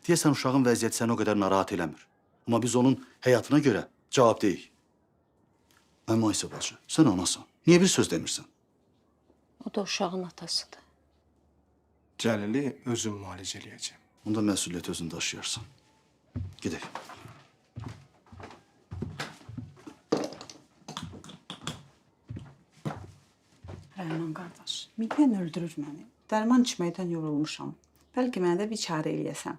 Deyəsən uşağın vəziyyəti səni o qədər narahat eləmir. Amma biz onun həyatına görə cavab deyik. Ay Maysa bacı, sən anasan. Niyə bir söz demirsən? O da uşağın atasıdır. Cəlili özüm müalicə eləyəcəm. Onda məsuliyyəti özün daşıyarsan. Gedək. Rəhman qardaş, miqren öldürür məni. Dərman içməkdən yorulmuşam. Bəlkə mənə də bir çarə eləyəsən.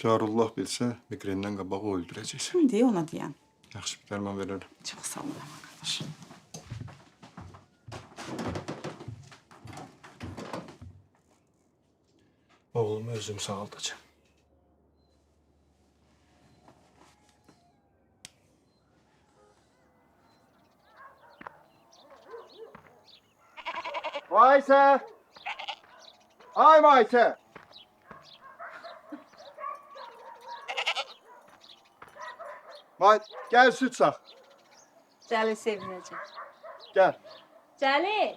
Carullah bilsə, miqrendən qabaq o öldürəcəksən. Şimdi ona deyən. Yaxşı, bir dərman verərəm. Çox sağ ol Rəhman qardaş. Oğlumu özüm sağaldacağım. Maysə! Ay Maysə! May, gəl süd sağ. Cəlil sevinəcək. Gəl. Cəlil!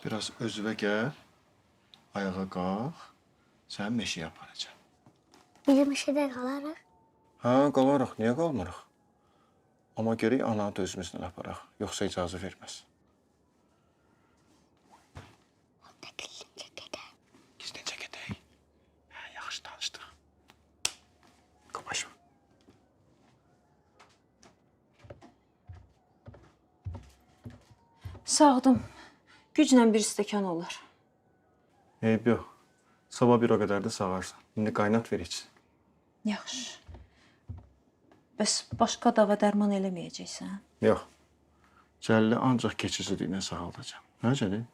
Biraz özünə gəl, ayağa qalx, səni meşəyə aparacağam. Biz meşədə qalarıq. Hə, qalarıq. Niyə qalmırıq? Amma gərək ananı da özümüzlə aparaq, yoxsa icazə verməz. Onda gizlincə gedək. Gizlincə gedək. Hə, yaxşı danışdıq. Qabaşma. Sağdım. Güclə bir stəkan olar. Eyb yox. Sabah bir o qədər də sağarsan. İndi qaynat ver içsin. Yaxşı. Bəs başqa dava dərman eləməyəcəksən? Yox. Cəlili ancaq keçi südü ilə sağaldacam. Necədir?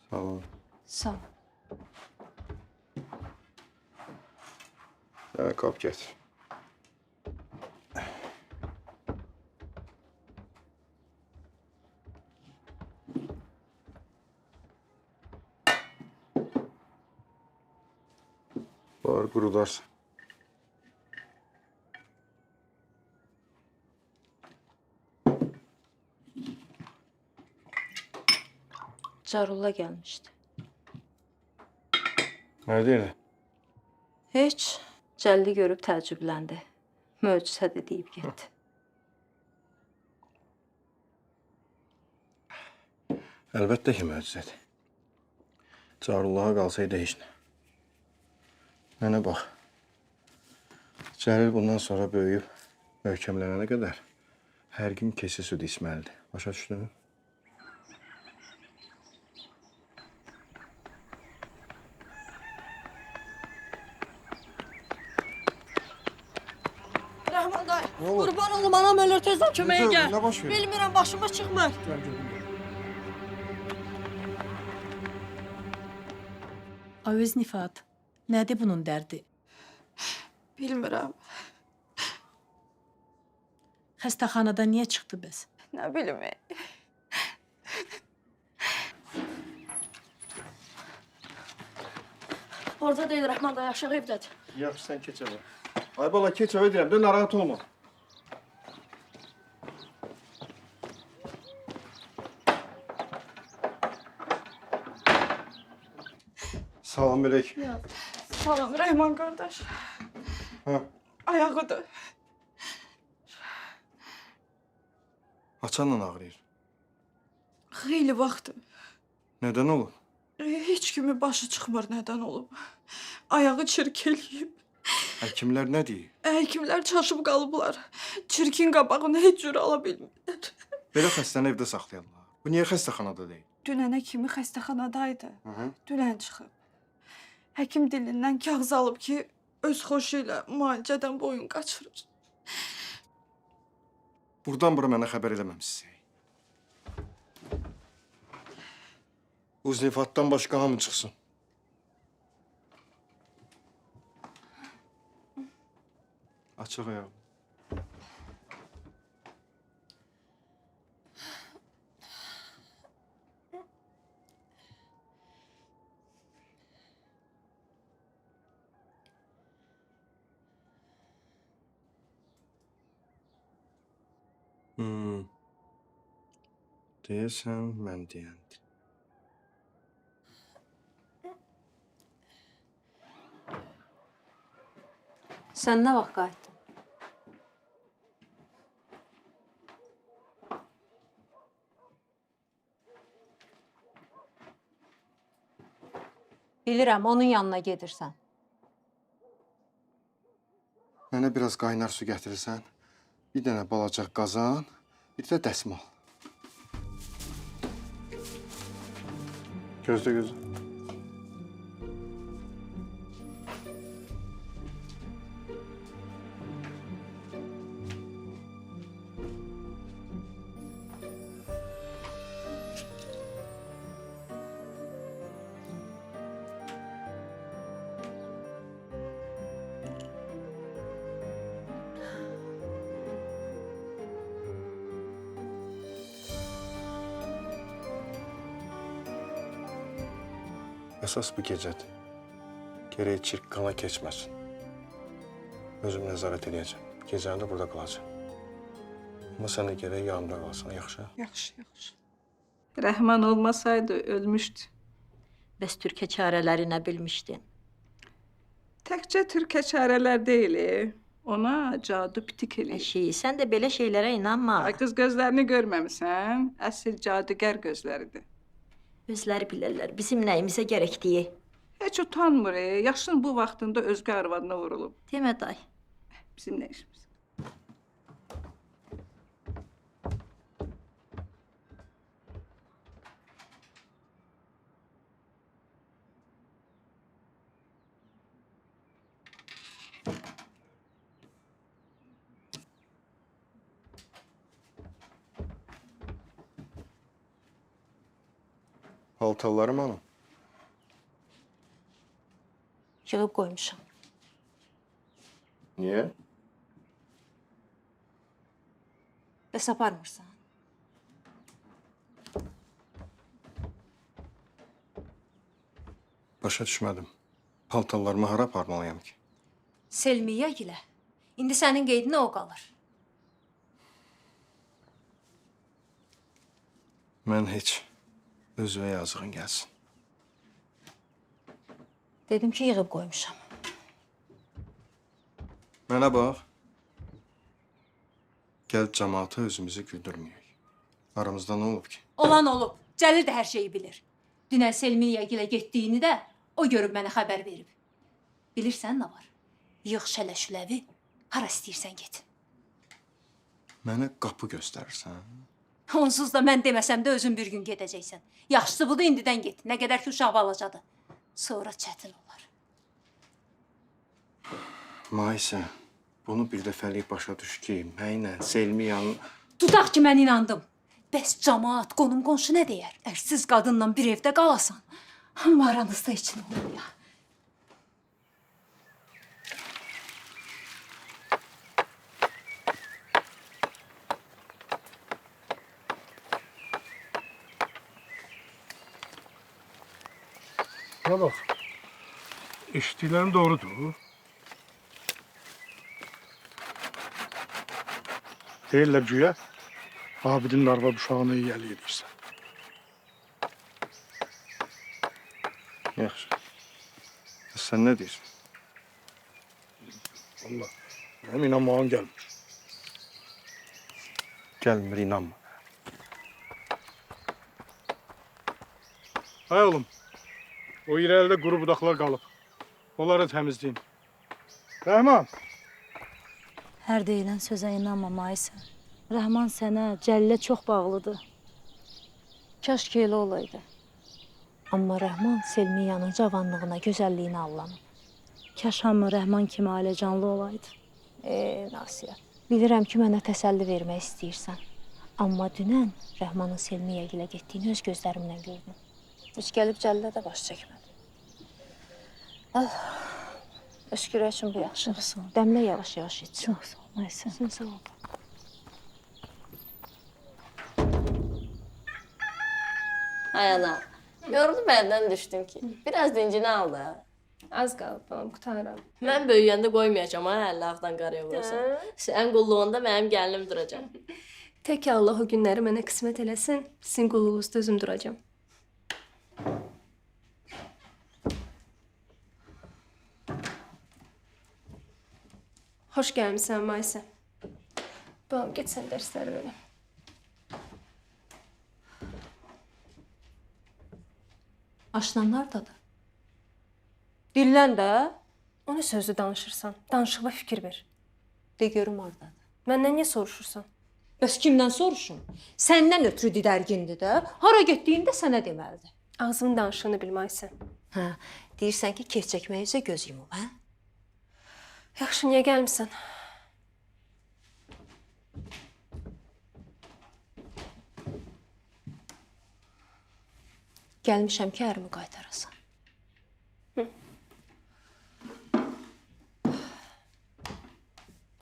Sağ ol. Sağ ol. Sənə qap gətir. Var qurudarsan. Carullah gəlmişdi. Nə deyirdi? Heç. Cəlili görüb təəccübləndi. Möcüzədir deyib getdi. Əlbəttə ki, möcüzədir. Carullaha qalsaydı heç nə. Mənə bax. Cəlil bundan sonra böyüyüb möhkəmlənənə qədər hər gün keçi südü içməlidir. Başa düşdün? Rəhman dayı, qurban olum, anam ölür, tezdən köməyə gəl. Nə baş verir? Bilmirəm, başıma çıxmır. Gəl, gəl. Ay Öznifat, nədir bunun dərdi? Bilmirəm. Xəstəxanada niyə çıxdı bəs? Nə bilim. Orada deyil Rəhman dayı, aşağı evdədir. Yaxşı, sən keç evə. Ay bala, keç evə deyirəm də, narahat olma. Salam əleykum. Salam Rəhman qardaş. Hə? Ayağıdır. Haçanla ağrıyır? Xeyli vaxtdır. Nədən olub? Heç kimin başı çıxmır nədən olub. Ayağı çirk eləyib. Həkimlər nə deyir? Həkimlər çaşıb qalıblar. Çirkin qabağını heç cür ala bilmirlər. Belə xəstəni evdə saxlayarlar. Bu niyə xəstəxanada deyil? Dünənə kimi xəstəxanadaydı. Hı -hı. Dünən çıxıb. Həkim dilindən kağız alıb ki, öz xoşu ilə müalicədən boyun qaçırır. Buradan bura mənə xəbər eləməmişsiniz. Uznifatdan başqa hamı çıxsın. Açıq ayağım. Deyəsən, mən deyəndir. Sən nə vaxt qayıtdın? Bilirəm, onun yanına gedirsən. Mənə biraz qaynar su gətirirsən, bir dənə balaca qazan, bir də dəsmal. Gözlə, gözlə. Əsas bu gecədir. Gərək çirk qana keçməsin. Özüm nəzarət eləyəcəm. Gecəni də burada qalacam. Amma sən də gərək yanımda qalasan, yaxşı? Yaxşı, yaxşı. Rəhman olmasaydı ölmüşdü. Bəs türkə çarələri nə bilmişdin? Təkcə türkə çarələr deyil, ona cadu pitik eləyir. Əşi, sən də belə şeylərə inanma. Ay qız, gözlərini görməmisən? Əsl cadugar gözləridir. Özləri bilərlər bizim nəyimizə gərəkdiyi. Heç utanmır, yaşın bu vaxtında özgə arvadına vurulub. Demə day. Bizim nə işimiz? Paltarlarım hanım? Yığıb qoymuşam. Niyə? Bəs aparmırsan? Başa düşmədim. Paltarlarımı hara aparmalıyam ki? Selmiyə gilə. İndi sənin qeydinə o qalır. Mən heç özünə yazığın gəlsin. Dedim ki, yığıb qoymuşam. Mənə bax. Gəl camaata özümüzü güldürməyək. Aramızda nə olub ki? Olan olub. Cəlil də hər şeyi bilir. Dünən Selmiyə gilə getdiyini də o görüb mənə xəbər verib. Bilirsən nə var? Yığ şələ-şüləvi, hara istəyirsən get. Mənə qapı göstərirsən? Onsuz da mən deməsəm də özün bir gün gedəcəksən. Yaxşısı budur, indidən get. Nə qədər ki uşaq balacadır. Sonra çətin olar. Maysa, bunu bir dəfəlik başa düş ki, mənlə Selmiyanın... Tutaq ki, mən inandım. Bəs camaat, qonum-qonşu nə deyər? Ərsiz qadınla bir evdə qalasan, amma aranızda heç nə olmuyor. Buna bax, eşitdiklərim doğrudur. Deyirlər güya, Abidin arvad uşağını yiyəli edirsən. Yaxşı. Sən nə deyirsən? Vallahi, mənim inanmağım gəlmir. Gəlmir, inanma. Ay oğlum, o irəlidə quru budaqlar qalıb. Onları təmizləyin. Rəhman! Hər deyilən sözə inanma, Maysa. Rəhman sənə, Cəlilə çox bağlıdır. Kaş ki elə olaydı. Amma Rəhman Selmiyanın cavanlığına, gözəlliyinə allanıb. Kaş hamı Rəhman kimi ailəcanlı olaydı. Nasiyə, bilirəm ki, mənə təsəlli vermək istəyirsən. Amma dünən Rəhmanın Selmiyə ilə getdiyini öz gözlərimlə gördüm. Heç gəlib Cəlilə də baş çəkmədi. Al, öskürək üçün bu yaxşı. Çox sağ ol. Dəmlə yavaş-yavaş iç. Çox sağ ol, Maysa. Sən sağ ol. Ay ana, yoruldu məndən düşdün ki. Biraz dincini al da. Az qalıb balam, qurtarıram. Mən böyüyəndə qoymayacağam ha, əlli ağdan qaraya vurasan. Sən qulluğunda mənim gəlinim duracaq. Tək Allah o günləri mənə qismət eləsin, sizin qulluğunuzda özüm duracağam. Xoş gəlmisən, Maysa. Balam, get sən dərsləri belə. Aşnan hardadır? Dillən də. O nə sözlü danışırsan? Danışıqla fikir ver. De görüm hardadır. Məndən niyə soruşursan? Bəs kimdən soruşum? Səndən ötrü didərgindir də. Hara getdiyini də sənə deməlidir. Ağzımın danışığını bil, Maysa. Hə, deyirsən ki, kef çəkməyə üzə göz yumub, hə? Yaxşı, niyə gəlmisən? Gəlmişəm ki, ərimi qaytarasan. Hı.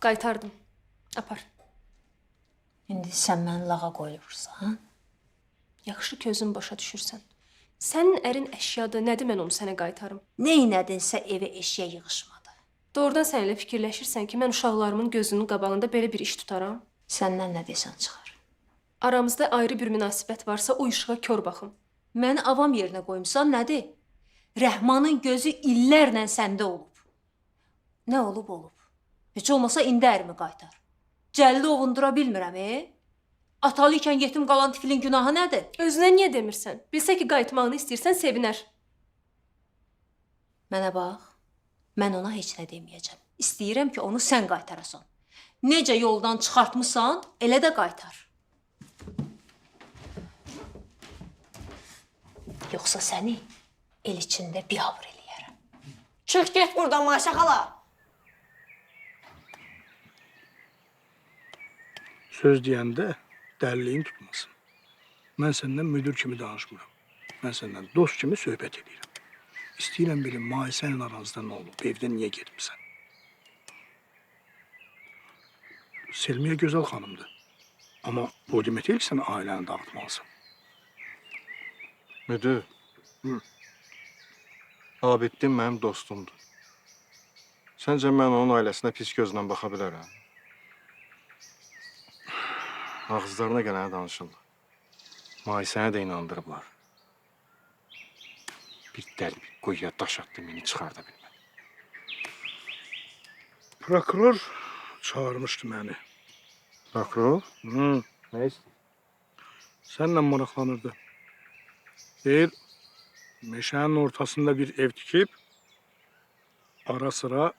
Qaytardım. Apar. İndi sən məni lağa qoyursan. Yaxşı ki, özün başa düşürsən. Sənin ərin əşyadır, nədir mən onu sənə qaytarım? Neynədinsə evə eşya yığışmadı. Doğrudan sən elə fikirləşirsən ki, mən uşaqlarımın gözünün qabağında belə bir iş tutaram? Səndən nə desən çıxar. Aramızda ayrı bir münasibət varsa, o işığa kör baxım. Məni avam yerinə qoymusan, nədir? Rəhmanın gözü illərlə səndə olub. Nə olub, olub. Heç olmasa indi ərimi qaytar. Cəlli ovundura bilmirəm, Atalı ikən yetim qalan tiflin günahı nədir? Özünə niyə demirsən? Bilsə ki, qayıtmağını istəyirsən, sevinər. Mənə bax, mən ona heç nə deməyəcəm. İstəyirəm ki, onu sən qaytarasan. Necə yoldan çıxartmısan, elə də qaytar. Yoxsa səni el içində biabır eləyərəm. Çıx get buradan Maşa xala. Söz deyəndə dəliliyin tutmasın. Mən səndən müdür kimi danışmıram. Mən səndən dost kimi söhbət edirəm. İstəyirəm bilim, Maisənin aranızda nə olub, evdən niyə getmirsən? Selmiyə gözəl xanımdır. Amma o demək deyil ki, sən ailəni dağıtmalısan. Müdür, Abidin mənim dostumdur. Səncə mən onun ailəsinə pis gözlə baxa bilərəm? Ağızlarına gələni danışırlar. Maisəni də inandırıblar. Bir dəli bir quyuya daş atdı, məni çıxarda bilmədi. Prokuror çağırmışdı məni. Prokuror? Hı. Nə istəyir? Səninlə maraqlanırdı. Deyir, meşənin ortasında bir ev tikib, ara sıra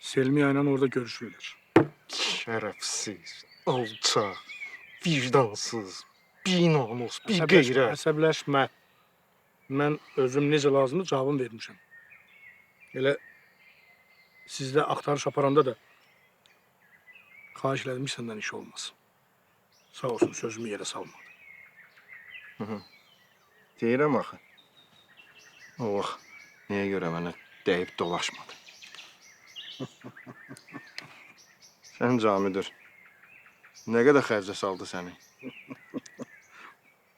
Selmiyə ilə orada görüşürlər. Şərəfsiz, alçaq, vicdansız, binamus, bir qeyrət. Əsəbləşmə. Mən özüm necə lazımdır cavabını vermişəm. Elə sizdə axtarış aparanda da xahiş elədim ki, səndən iş olmaz. Sağ olsun, sözümü yerə salmadı. Hı. Deyirəm axı. O vaxt niyə görə mənə dəyib dolaşmadı? Sən camidir. Nə qədər xərcə saldı səni?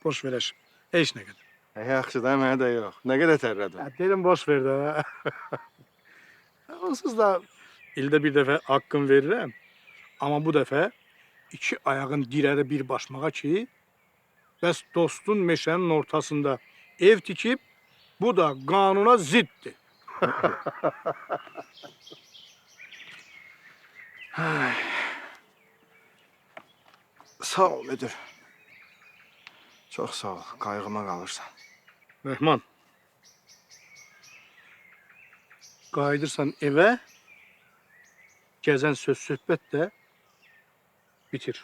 Boş verəş. Heç nə qədər. Yaxşı da, mənə də yox. Nə qədər tərlədim? Deyirəm, boş ver də. Onsuz da ildə bir dəfə haqqım verirəm. Amma bu dəfə iki ayağın dirəri bir başmağa ki, bəs dostun meşənin ortasında ev tikib, bu da qanuna ziddir. Sağ ol, müdür. Çox sağ ol, qayğıma qalırsan. Rəhman, qayıdırsan evə, gəzən söz söhbət də bitir.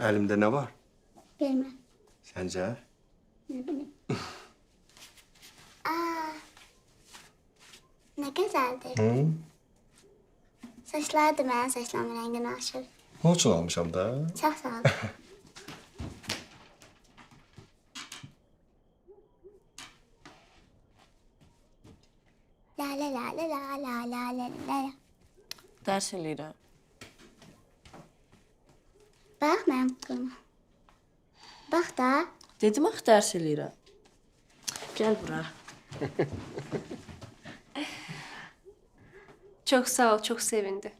Əlimdə nə var? Bilməm. Səncə? Nə bilim. Aa, nə gözəldir. Hı? Saçları da mənim saçlarımın rənginə aşır. Onun üçün almışam da. Çox sağ ol. La la la la la la la la la. Dərs eləyirəm. Bax mənim qılma. Bax da. Dedim axı dərs eləyirəm. Gəl bura. Çox sağ ol, çox sevindi.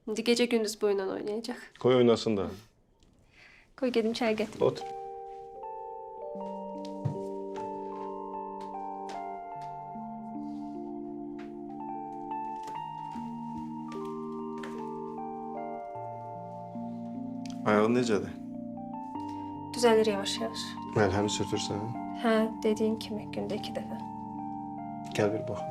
İndi gecə gündüz bu ilə oynayacaq. Qoy oynasın da. Qoy gedim çay gətirim. Otur. Ayağın necədir? Düzəlir yavaş-yavaş. Məlhəmi sürtürsən? Hə, dediyin kimi gündə 2 dəfə. Gəl bir bax.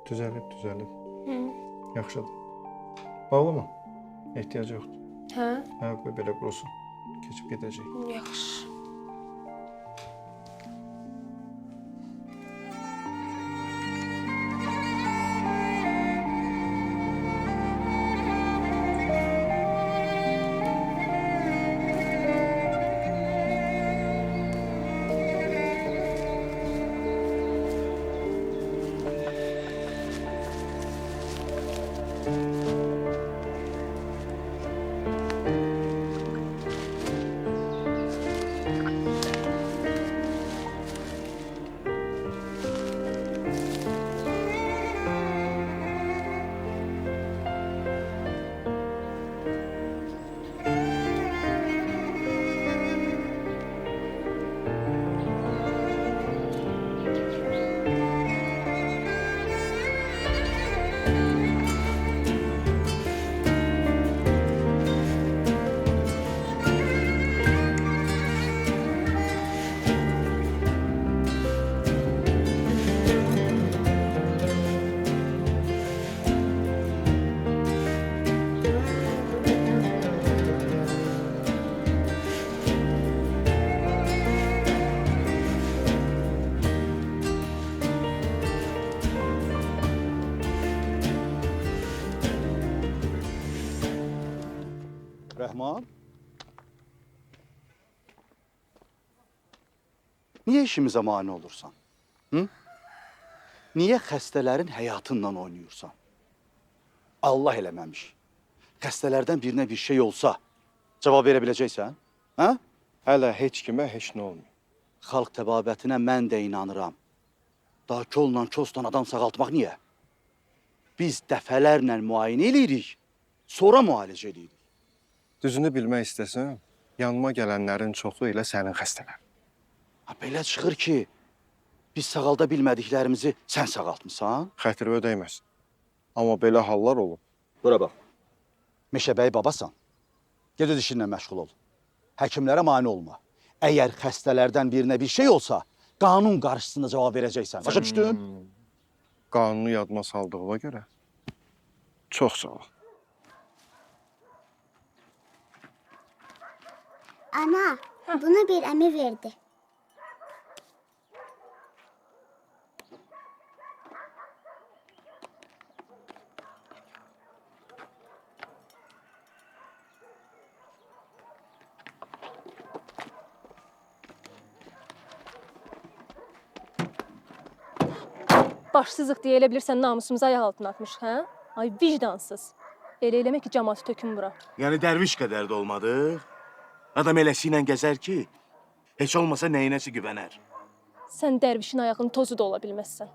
Düzəlib, düzəlib. Yaxşıdır. Bağlama. Ehtiyacı yoxdur. Hə? Hə, qoy belə qurusun. Keçib gedəcək. Yaxşı. Rəhman? Niyə işimizə mane olursan? Hı? Niyə xəstələrin həyatından oynayırsan? Allah eləməmiş. Xəstələrdən birinə bir şey olsa, cavab verə biləcəksən? Hə? Hələ heç kimə heç nə olmuyor. Xalq təbabətinə mən də inanıram. Daha kolla kosla adam sağaltmaq niyə? Biz dəfələrlə müayinə eləyirik, sonra müalicə eləyirik. Düzünü bilmək istəsəm, yanıma gələnlərin çoxu elə sənin xəstələrin. Ha, belə çıxır ki, biz sağalda bilmədiklərimizi sən sağaltmısan? Xətrə ödəyməz. Amma belə hallar olub. Bura bax. Meşəbəyi babasan. Get öz işinlə məşğul ol. Həkimlərə mane olma. Əgər xəstələrdən birinə bir şey olsa, qanun qarşısında cavab verəcəksən. Başa düşdün? Qanunu yadıma saldığıma görə çox sağ ol. Ana, bunu bir əmi verdi. Başsızıq deyə elə bilirsən namusumuzu ayaq altına atmış, hə? Ay vicdansız. Elə eləmək ki, camaatı tökün bura. Yəni dərviş qədər də olmadıq. Adam eləsi ilə gəzər ki, heç olmasa nəyinəsi güvənər. Sən dərvişin ayağının tozu da ola bilməzsən.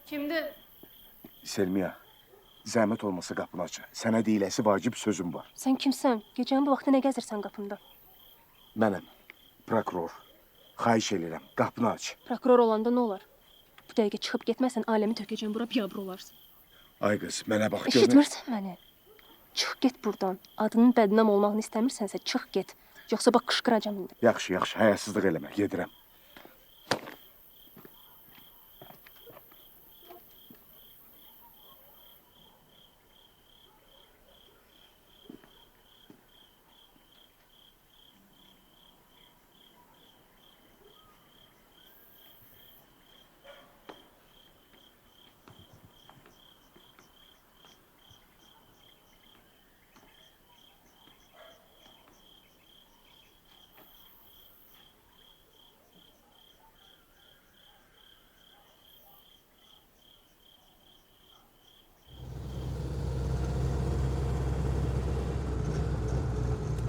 Kimdir? Selmiya, zəhmət olmasa qapını aç. Sənə deyiləsi vacib sözüm var. Sən kimsən? Gecənin bu vaxtı nə gəzirsən qapında? Mənəm, prokuror. Xahiş eləyirəm, qapını aç. Prokuror olanda nə olar? Bu dəqiqə çıxıb getməsən aləmi tökəcəm bura, biabır olarsan. Ay qız, mənə bax görmək... Eşitmirsən məni? Çıx get buradan. Adının bədnam olmağını istəmirsənsə çıx get. Yoxsa bax qışqıracam indi. Yaxşı, yaxşı, həyasızlıq eləmə, gedirəm.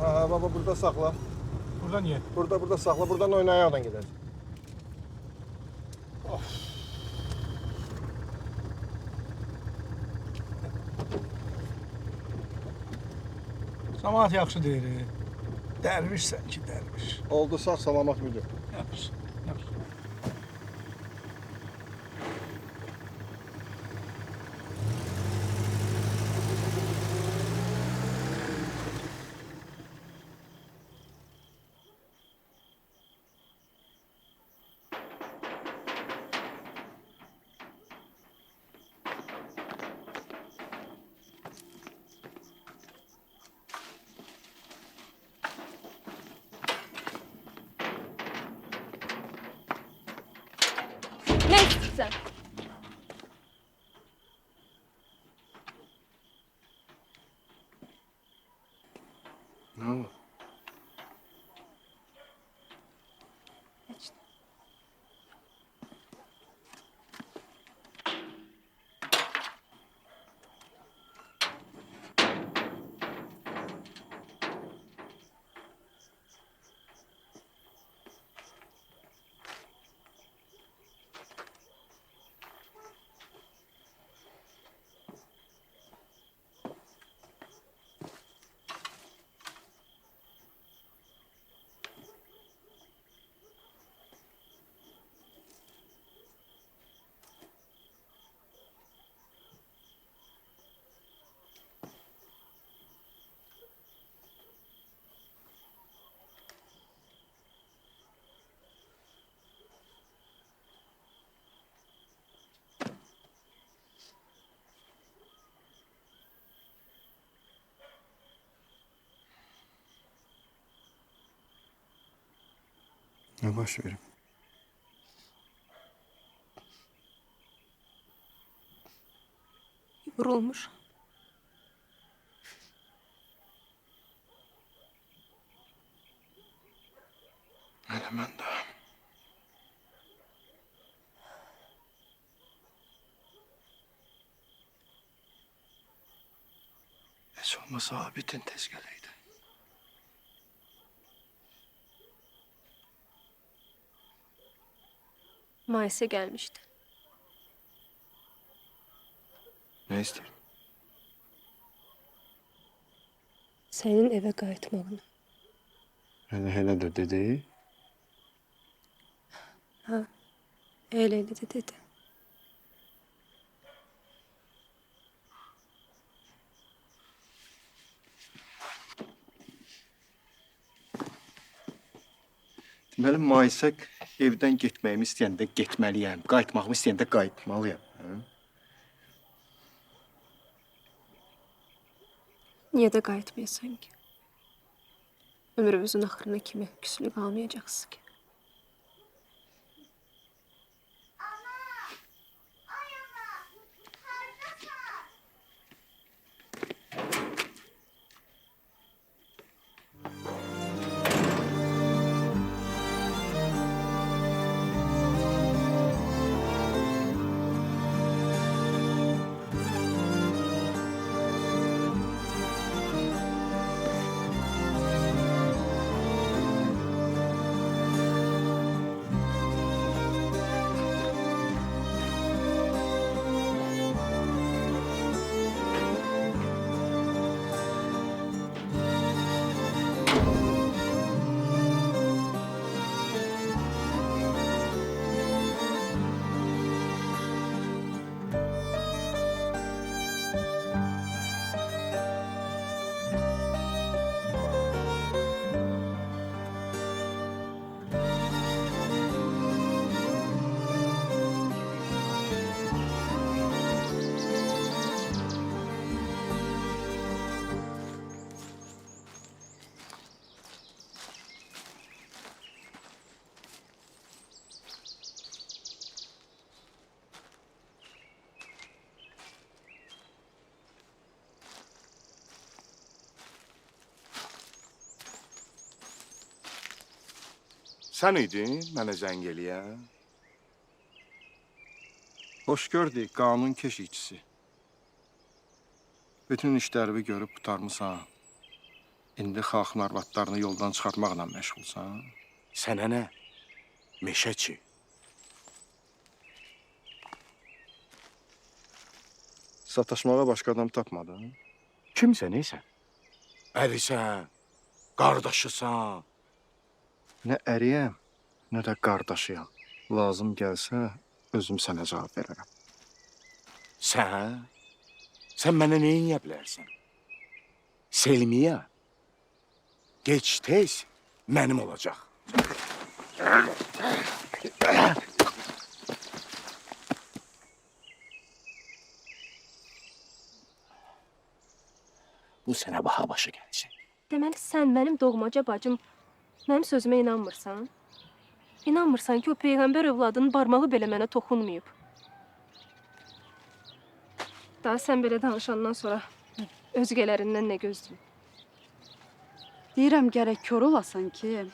Ha, baba burada saxla. Burada niyə? Burada saxla. Buradan oynayaqdan gedəcək. Of. Camaat yaxşı deyir. Dərvişsən ki, dərviş. Oldu, sağ salamat müdür. Yaxşı, yaxşı. Nə istəyirsən? Nə oldu? Heç nə. Nə baş verib? Yorulmuşam. Elə mən də. Heç olmasa Abidin tez gələydi. Mayıs'a gelmişti. Ne istedin? Senin eve qayıtmağını. Elə də dedi. Ha, elə də dedi. Deməli, Mayısa evdən getməyimi istəyəndə getməliyəm, qayıtmağımı istəyəndə qayıtmalıyam. Hə? Niyə də qayıtmayasan ki? Ömrümüzün axırına kimi küslü qalmayacaqsın ki. Sən idin mənə zəng eləyən? Hoş gördük, qanun keşikçisi. Bütün işlərimi görüb qurtarmısan. İndi xalqın arvadlarını yoldan çıxartmaqla məşğulsan. Sənə nə? Meşəçi. Sataşmağa başqa adam tapmadın? Kimsən, ey sən? Ərisən, qardaşısan. Nə əriyəm, nə də qardaşıyam. Lazım gəlsə, özüm sənə cavab verərəm. Sən? Sən mənə nə eləyə bilərsən? Selmiyə, geç tez mənim olacaq. Bu sənə baha başa gələcək. Deməli sən mənim doğmaca bacım, mənim sözümə inanmırsan? İnanmırsan ki, o peyğəmbər övladının barmağı belə mənə toxunmayıb. Daha sən belə danışandan sonra özgələrindən nə gözləyim? Deyirəm, gərək kor olasan ki,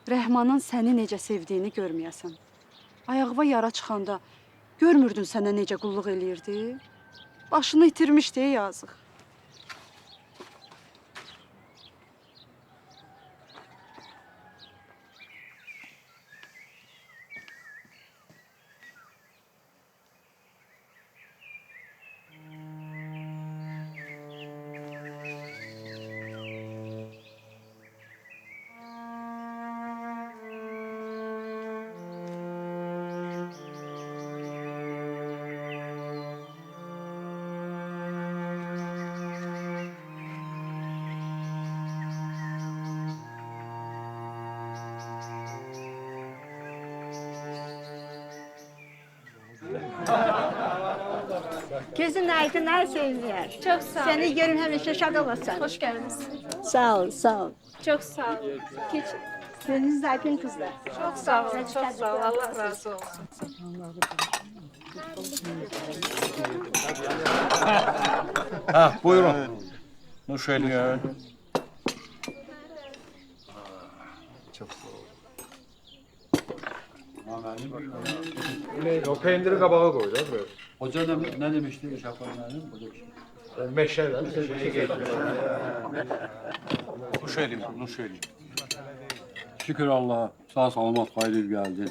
Rəhmanın səni necə sevdiyini görməyəsən. Ayağıva yara çıxanda görmürdün sənə necə qulluq eləyirdi? Başını itirmişdi, yazıq. Gözün aydın, ay Sevinlər. Çox sağ ol. Səni görüm həmişə şad olasan. Xoş gəlmisiniz. Sağ ol, sağ ol. Çox sağ ol. Keçin. Gözünüz aydın kızlar. Çox sağ olun, çox sağ ol. Allah razı olsun. Ha, buyurun. Nuş eləyin. Çox sağ ol. O peyniri qabağa qoy da böyle. Hoca ne demişti Şafak müəllim? Meşədən Nuş eləyim, nuş eləyim. Şükür Allah'a, sağ salamat qayıdıb gəldi.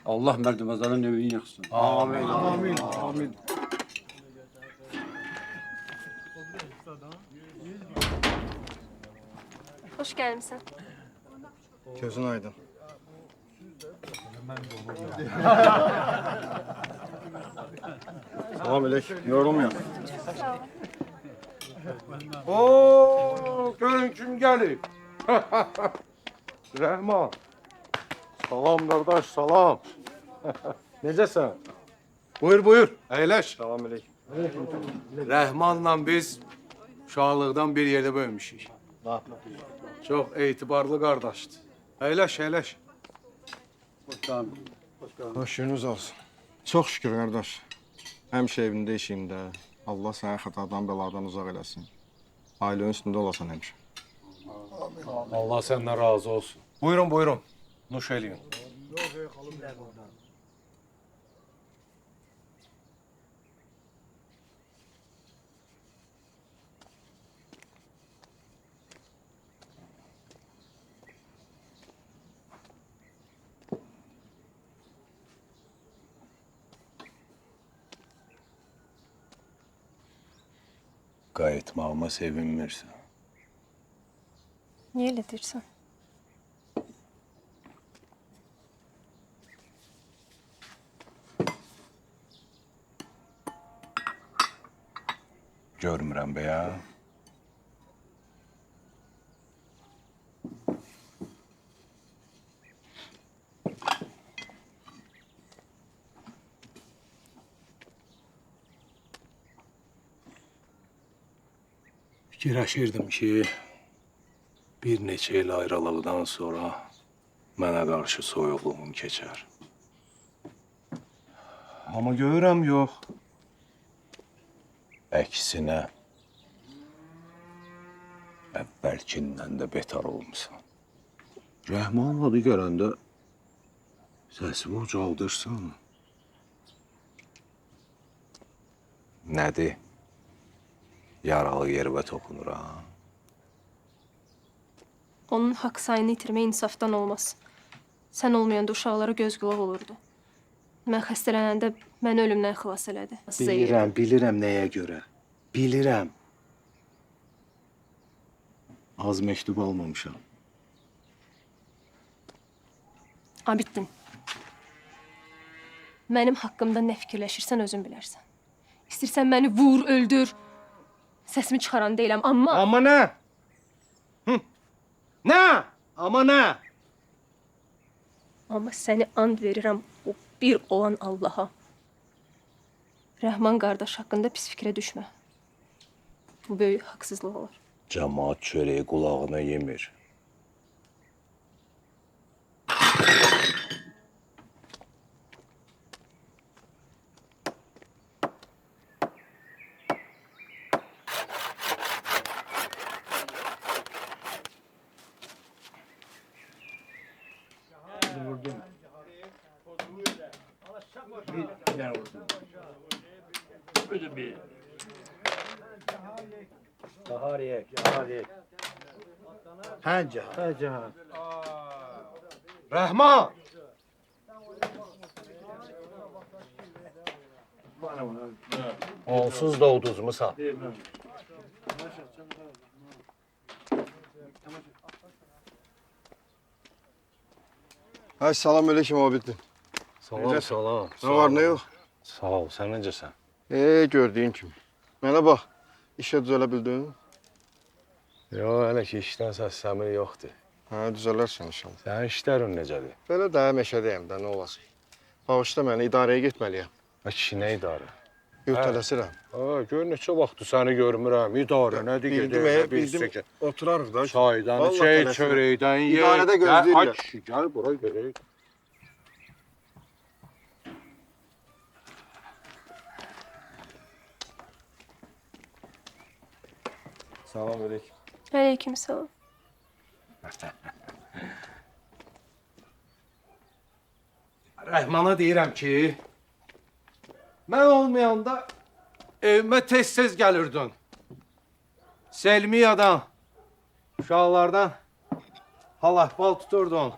Allah mərdəmazların evini yıxsın. Amin, amin, amin. Hoş gəlmisən. Gözün aydın. Salam əleykum, yorulmuyor. Oo, görün kim gəlib. Rəhman. Salam qardaş, salam. Necəsən? Buyur, buyur, əyləş. Salam əleykum. Rəhmanla biz uşaqlıqdan bir yerdə böyümüşük. Çox etibarlı qardaşdır. Əyləş, əyləş. Hoş gününüz olsun. Çox şükür qardaş. Həmişə evində, işində. Allah səni xətadan, bəladan uzaq eləsin. Ailənin üstündə olasan həmişə. Allah səndən razı olsun. Buyurun, buyurun. Nuş eləyin. Qayıtmağıma sevinmirsən. Niyə elə deyirsən? Görmürəm bəya. Fikirləşirdim ki, bir neçə il ayrılıqdan sonra mənə qarşı soyuqluğun keçər. Amma görürəm, yox. Əksinə, əvvəlkindən də betar olmusan. Rəhmanın adı görəndə səsimi ucaldırsan. Nədir? Yaralı yerə toxunuram. Onun haqq sayını itirmək insafdan olmaz. Sən olmayanda uşaqlara göz qulaq olurdu. Mən xəstələnəndə məni ölümdən xilas elədi. Bilirəm, bilirəm nəyə görə. Bilirəm. Az məktub almamışam. Abitdin. Mənim haqqımda nə fikirləşirsən özün bilərsən. İstəyirsən məni vur, öldür. Səsimi çıxaran deyiləm, amma... Amma nə? Hı? Nə? Amma nə? Amma səni and verirəm o bir olan Allaha. Rəhman qardaş haqqında pis fikrə düşmə. Bu böyük haqsızlıq olar. Camaat çörəyi qulağına yemir. Hə, Rəhman! Onsuz da uduzmusan. Ay, salam aleyküm Abidin. Salam, salam. Nə var, nə yox? Sağ ol, sən necəsən? Gördüyün kimi. Mənə bax, işə düzələ bildin? Yox, hələ ki işdən səs-səmir yoxdur. Hə, düzələrsən inşallah. Sənin işlərin necədir? Belə də meşədəyəm də, nə olacaq? Bağışla məni, idarəyə getməliyəm. Ay kişi, nə idarə? Yox, tələsirəm. Hə, gör neçə vaxtdır səni görmürəm. İdarə nədir gedir? Bildim, oturarıq da. Çaydan içək, çörəkdən ye. İdarədə gözləyirlər. Ay kişi, gəl bura görək. Salam aleyküm. Aleyküm salam. Rəhmana deyirəm ki, mən olmayanda evimə tez-tez gəlirdin. Selmiyadan, uşaqlardan hal-əhval tuturdun.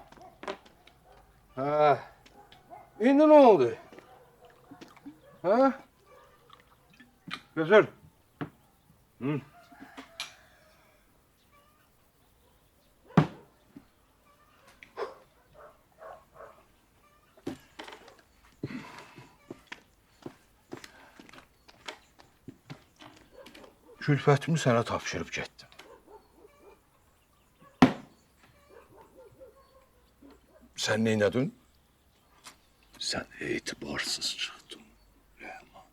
Hə, indi nə oldu? Hə? Götür. Hı. Külfətimi sənə tapşırıb getdim. Sən neynədin? Sən etibarsız çıxdın, Rəhman.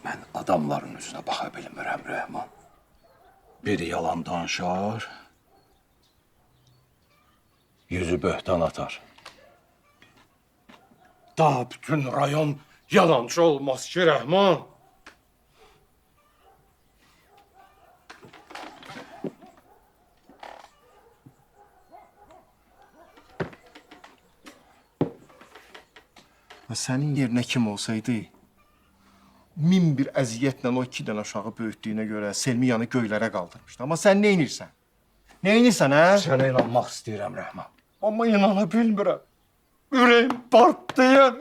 Mən adamların üzünə baxa bilmirəm, Rəhman. Biri yalan danışar, yüzü böhtan atar. Daha bütün rayon yalancı olmaz ki, Rəhman. Sənin yerinə kim olsaydı, 1001 əziyyətlə o 2 dənə uşağı böyütdüyünə görə Selmiyanı göylərə qaldırmışdı. Amma sən nə edirsən? Nə edirsən, hə? Sənə inanmaq istəyirəm, Rəhman. Amma inana bilmirəm. Ürəyim partlayır.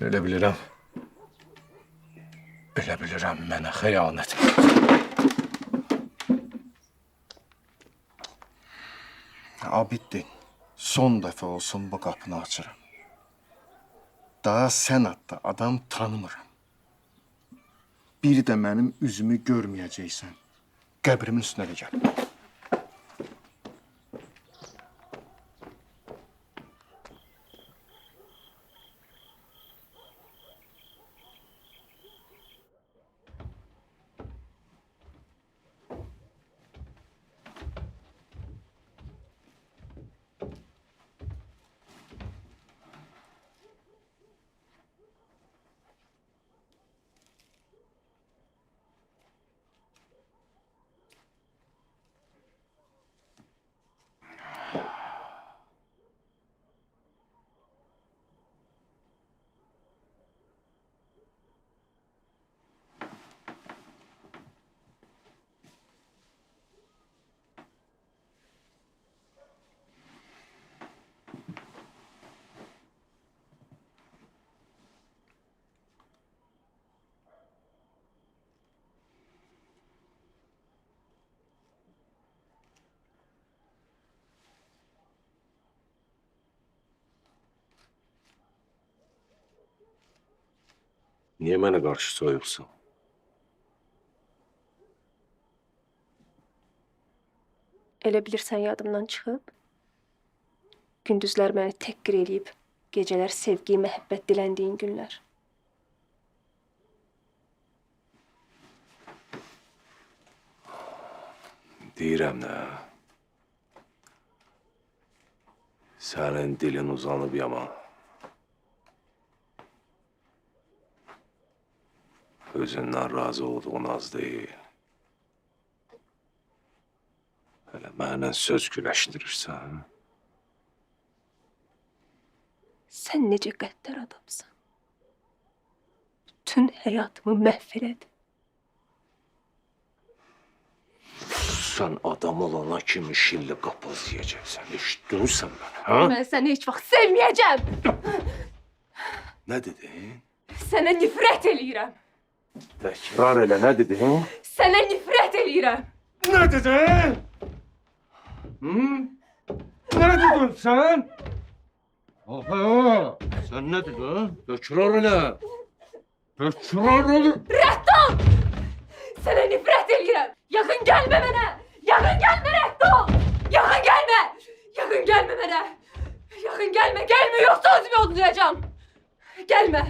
Elə bilirəm. Elə bilirəm mənə xəyanət. Abidin, son dəfə olsun bu qapını açıram. Daha sən adda adam tanımıram. Bir də mənim üzümü görməyəcəksən. Qəbrimin üstünə də gəl. Niyə mənə qarşı soyuqsan? Elə bilirsən yadımdan çıxıb? Gündüzlər məni təhqir eləyib, gecələr sevgi, məhəbbət diləndiyin günlər. Deyirəm də, sənin dilin uzanıb yaman. Özündən razı olduğun az deyil. Hələ mənlə söz güləşdirirsən. Sən necə qəddar adamsan. Bütün həyatımı məhv elədin. Sən adam olana kimi şilli qapaz yiyəcəksən. Eşitdin sən məni, hə? Mən səni heç vaxt sevməyəcəm. Nə dedin? Sənə nifrət eləyirəm. Təkrar elə, nə dedin? Sənə nifrət eləyirəm. Nə dedin? Nə dedin sən? Aha, sən nə dedin? Təkrar elə. Təkrar elə. Rədd ol! Sənə nifrət eləyirəm. Yaxın gəlmə mənə. Yaxın gəlmə, rədd ol! Yaxın gəlmə. Yaxın gəlmə mənə. Yaxın gəlmə, gəlmə, yoxsa özümü odlayacağam. Gəlmə.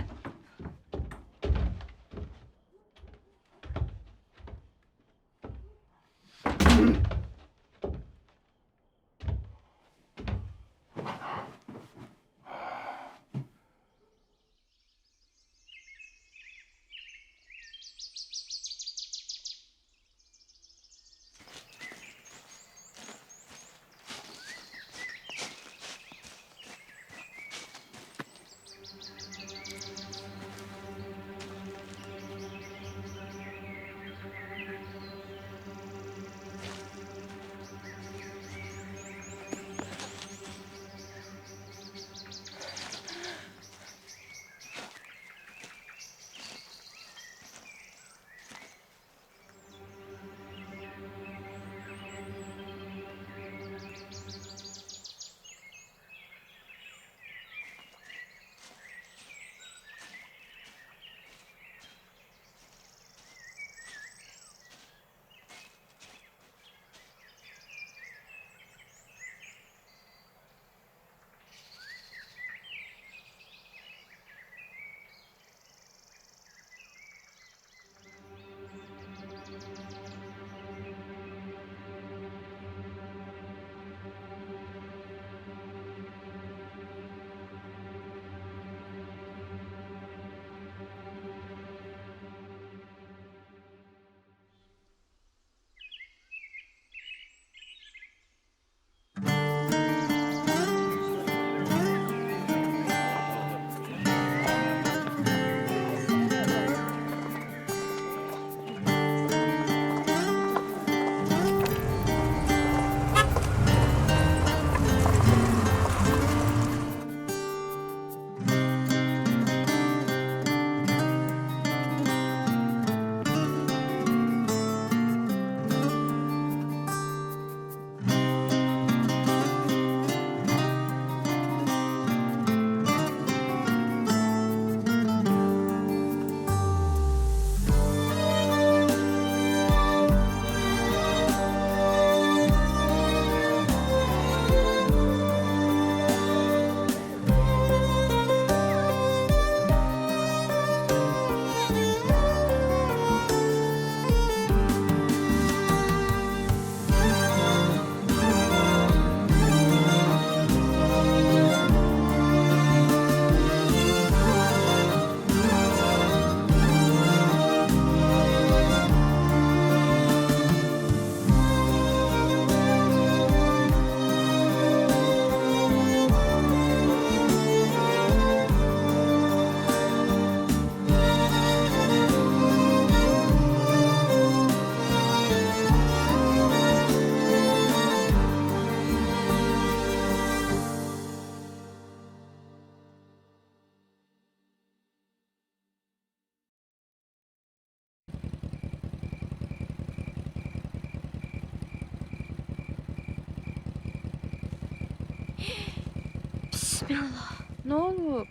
Bismillah. Nə olub?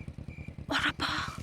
Ora bax.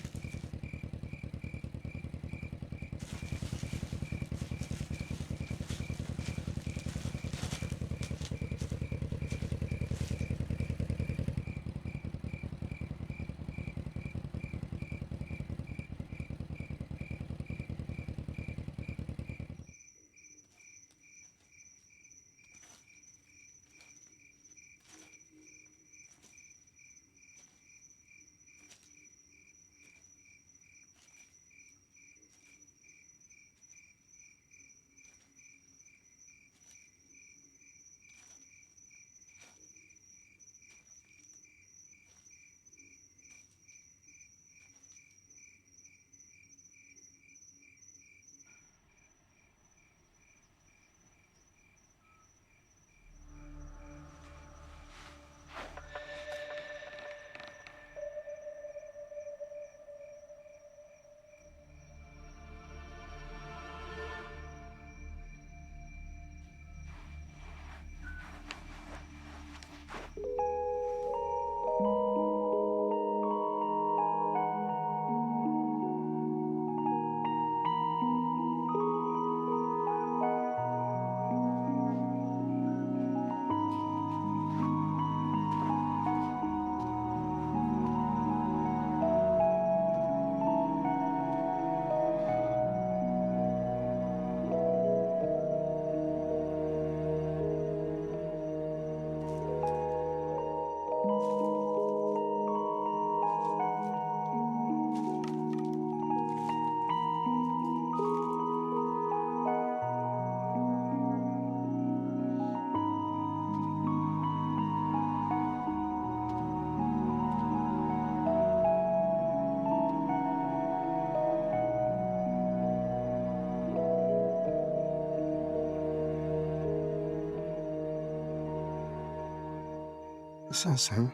Sənsən.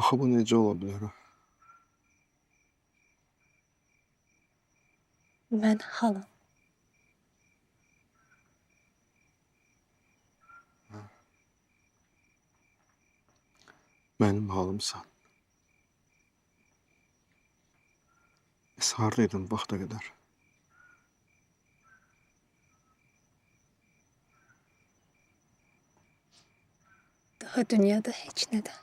Axı bu necə ola bilər? Mən halam. Mənim halımsan. Bəs haradaydın bu vaxta qədər? Daha dünyada heç nədən,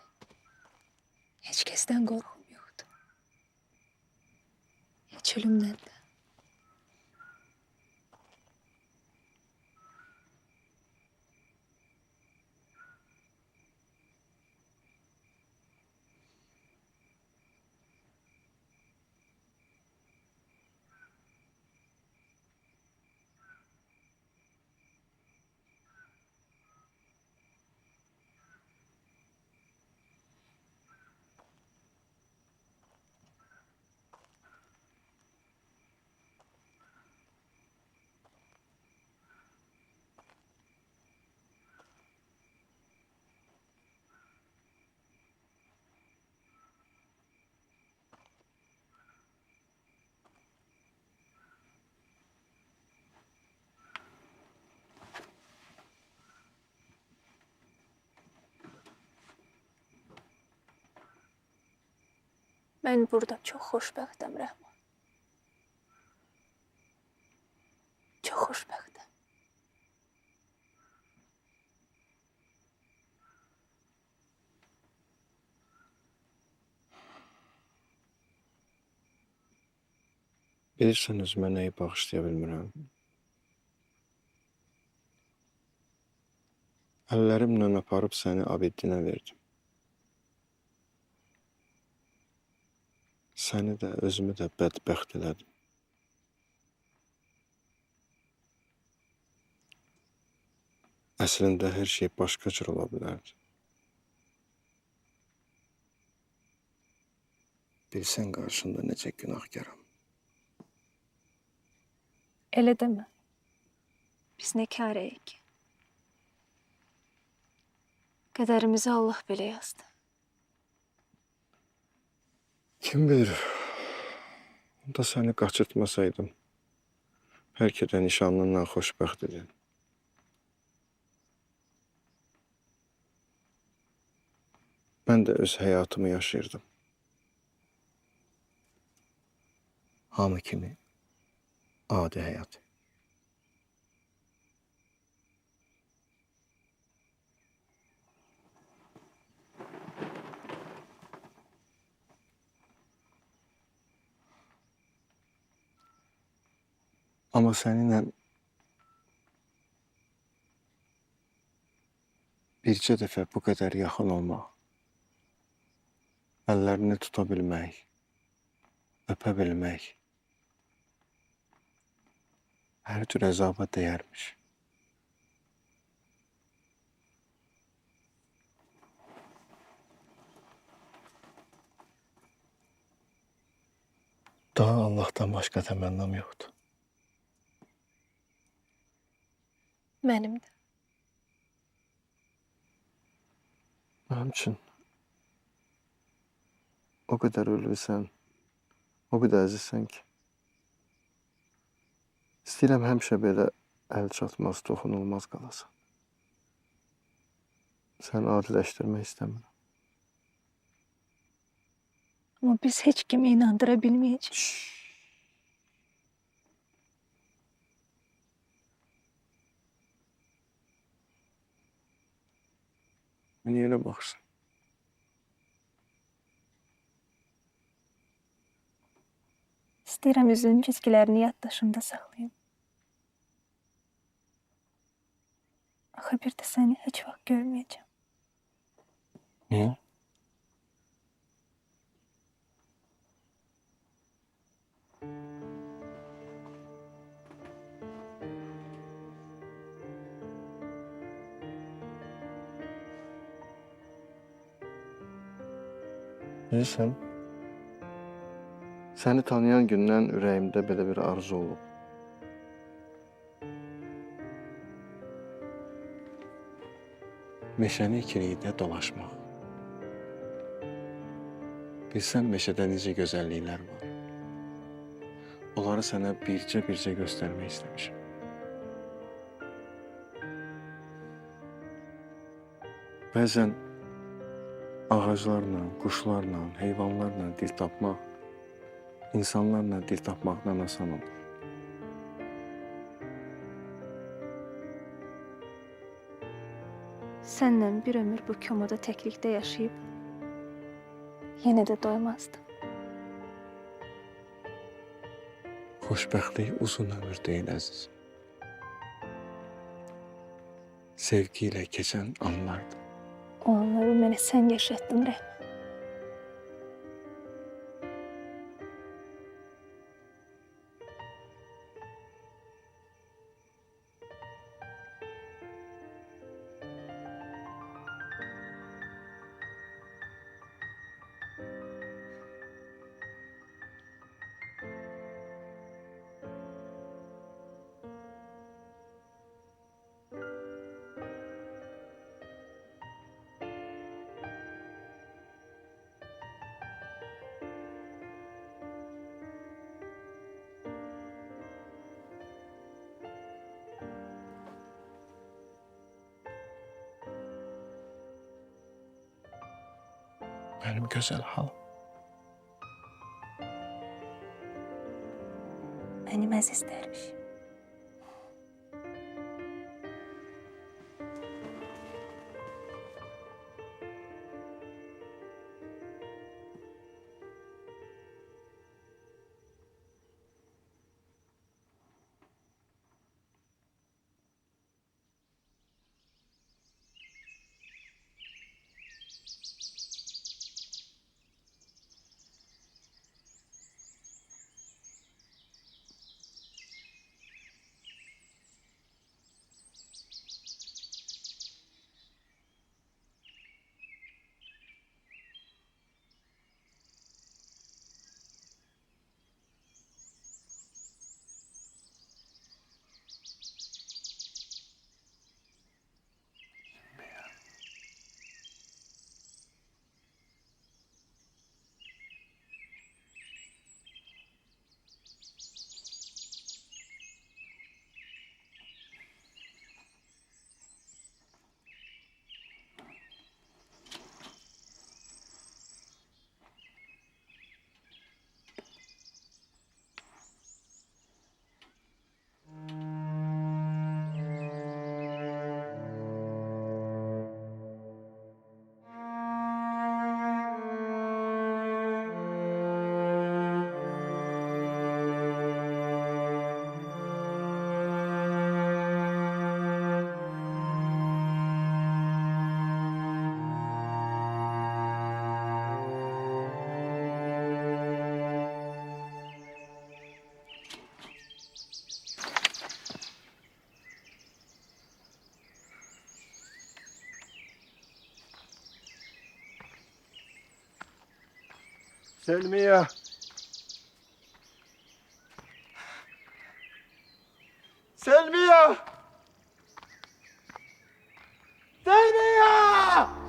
heç kəsdən qorxum yoxdur. Heç ölümdən də. Mən burada çox xoşbəxtəm, Rəhman. Çox xoşbəxtəm. Bilirsən özümə nəyi bağışlaya bilmirəm? Əllərimlə aparıb səni Abiddinə verdim. Səni də, özümü də bədbəxt elədim. Əslində hər şey başqa cür ola bilərdi. Bilsən qarşında necə günahkaram. Elə demə. Biz nə karəyik ki? Qədərimizi Allah belə yazdı. Kim bilir, onda səni qaçırtmasaydım, bəlkə də nişanlınla xoşbəxt idin. Mən də öz həyatımı yaşayırdım. Hamı kimi adi həyat. Amma səninlə bircə dəfə bu qədər yaxın olmaq, əllərini tuta bilmək, öpə bilmək hər cür əzaba dəyərmiş. Daha Allahdan başqa təmənnam yoxdur. Mənim də. Mənim üçün o qədər ölüsən, o qədər əzizsən ki, istəyirəm həmişə belə əl çatmaz, toxunulmaz qalasan. Səni adiləşdirmək istəmirəm. Amma biz heç kimi inandıra bilməyəcəyik. Niyə elə baxırsan? İstəyirəm üzünün cizgilərini yaddaşımda saxlayım. Axı bir də səni heç vaxt görməyəcəm. Niyə? Bilirsən, Səni tanıyan gündən ürəyimdə belə bir arzu olub. Meşəni ikilikdə dolaşmaq. Bilsən meşədə necə gözəlliklər var. Onları sənə bircə-bircə göstərmək istəmişəm. Bəzən ağaclarla, quşlarla, heyvanlarla dil tapmaq, insanlarla dil tapmaqdan asan olur. Sənlə bir ömür bu komada təklikdə yaşayıb, yenə də doymazdım. Xoşbəxtlik uzun ömür deyil, əzizim. Sevgi ilə keçən anlardır. O anları mənə sən yaşatdın, Rəhman. Mənim gözəl halım. Mənim əziz dərvişim. Selmiye. Selmiye. Selmiye!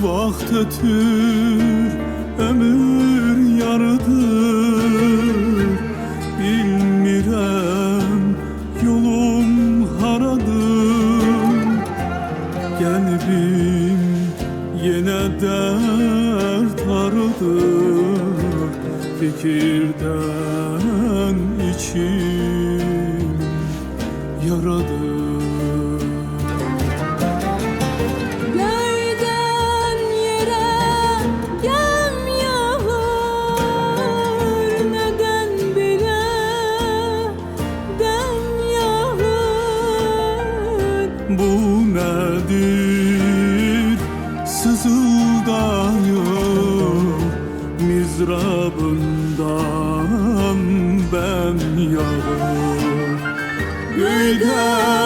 Vaxt ötür, ömür yarıdır. Bilmirəm yolum haradır. Qəlbim yenə dərd arıdır. Fikirdən içim yaradır. Göydən yerə gəm yağır, nədən belə dəm yağır? Bu nədir sızıldayır mizrabından bəm yağır. Göydən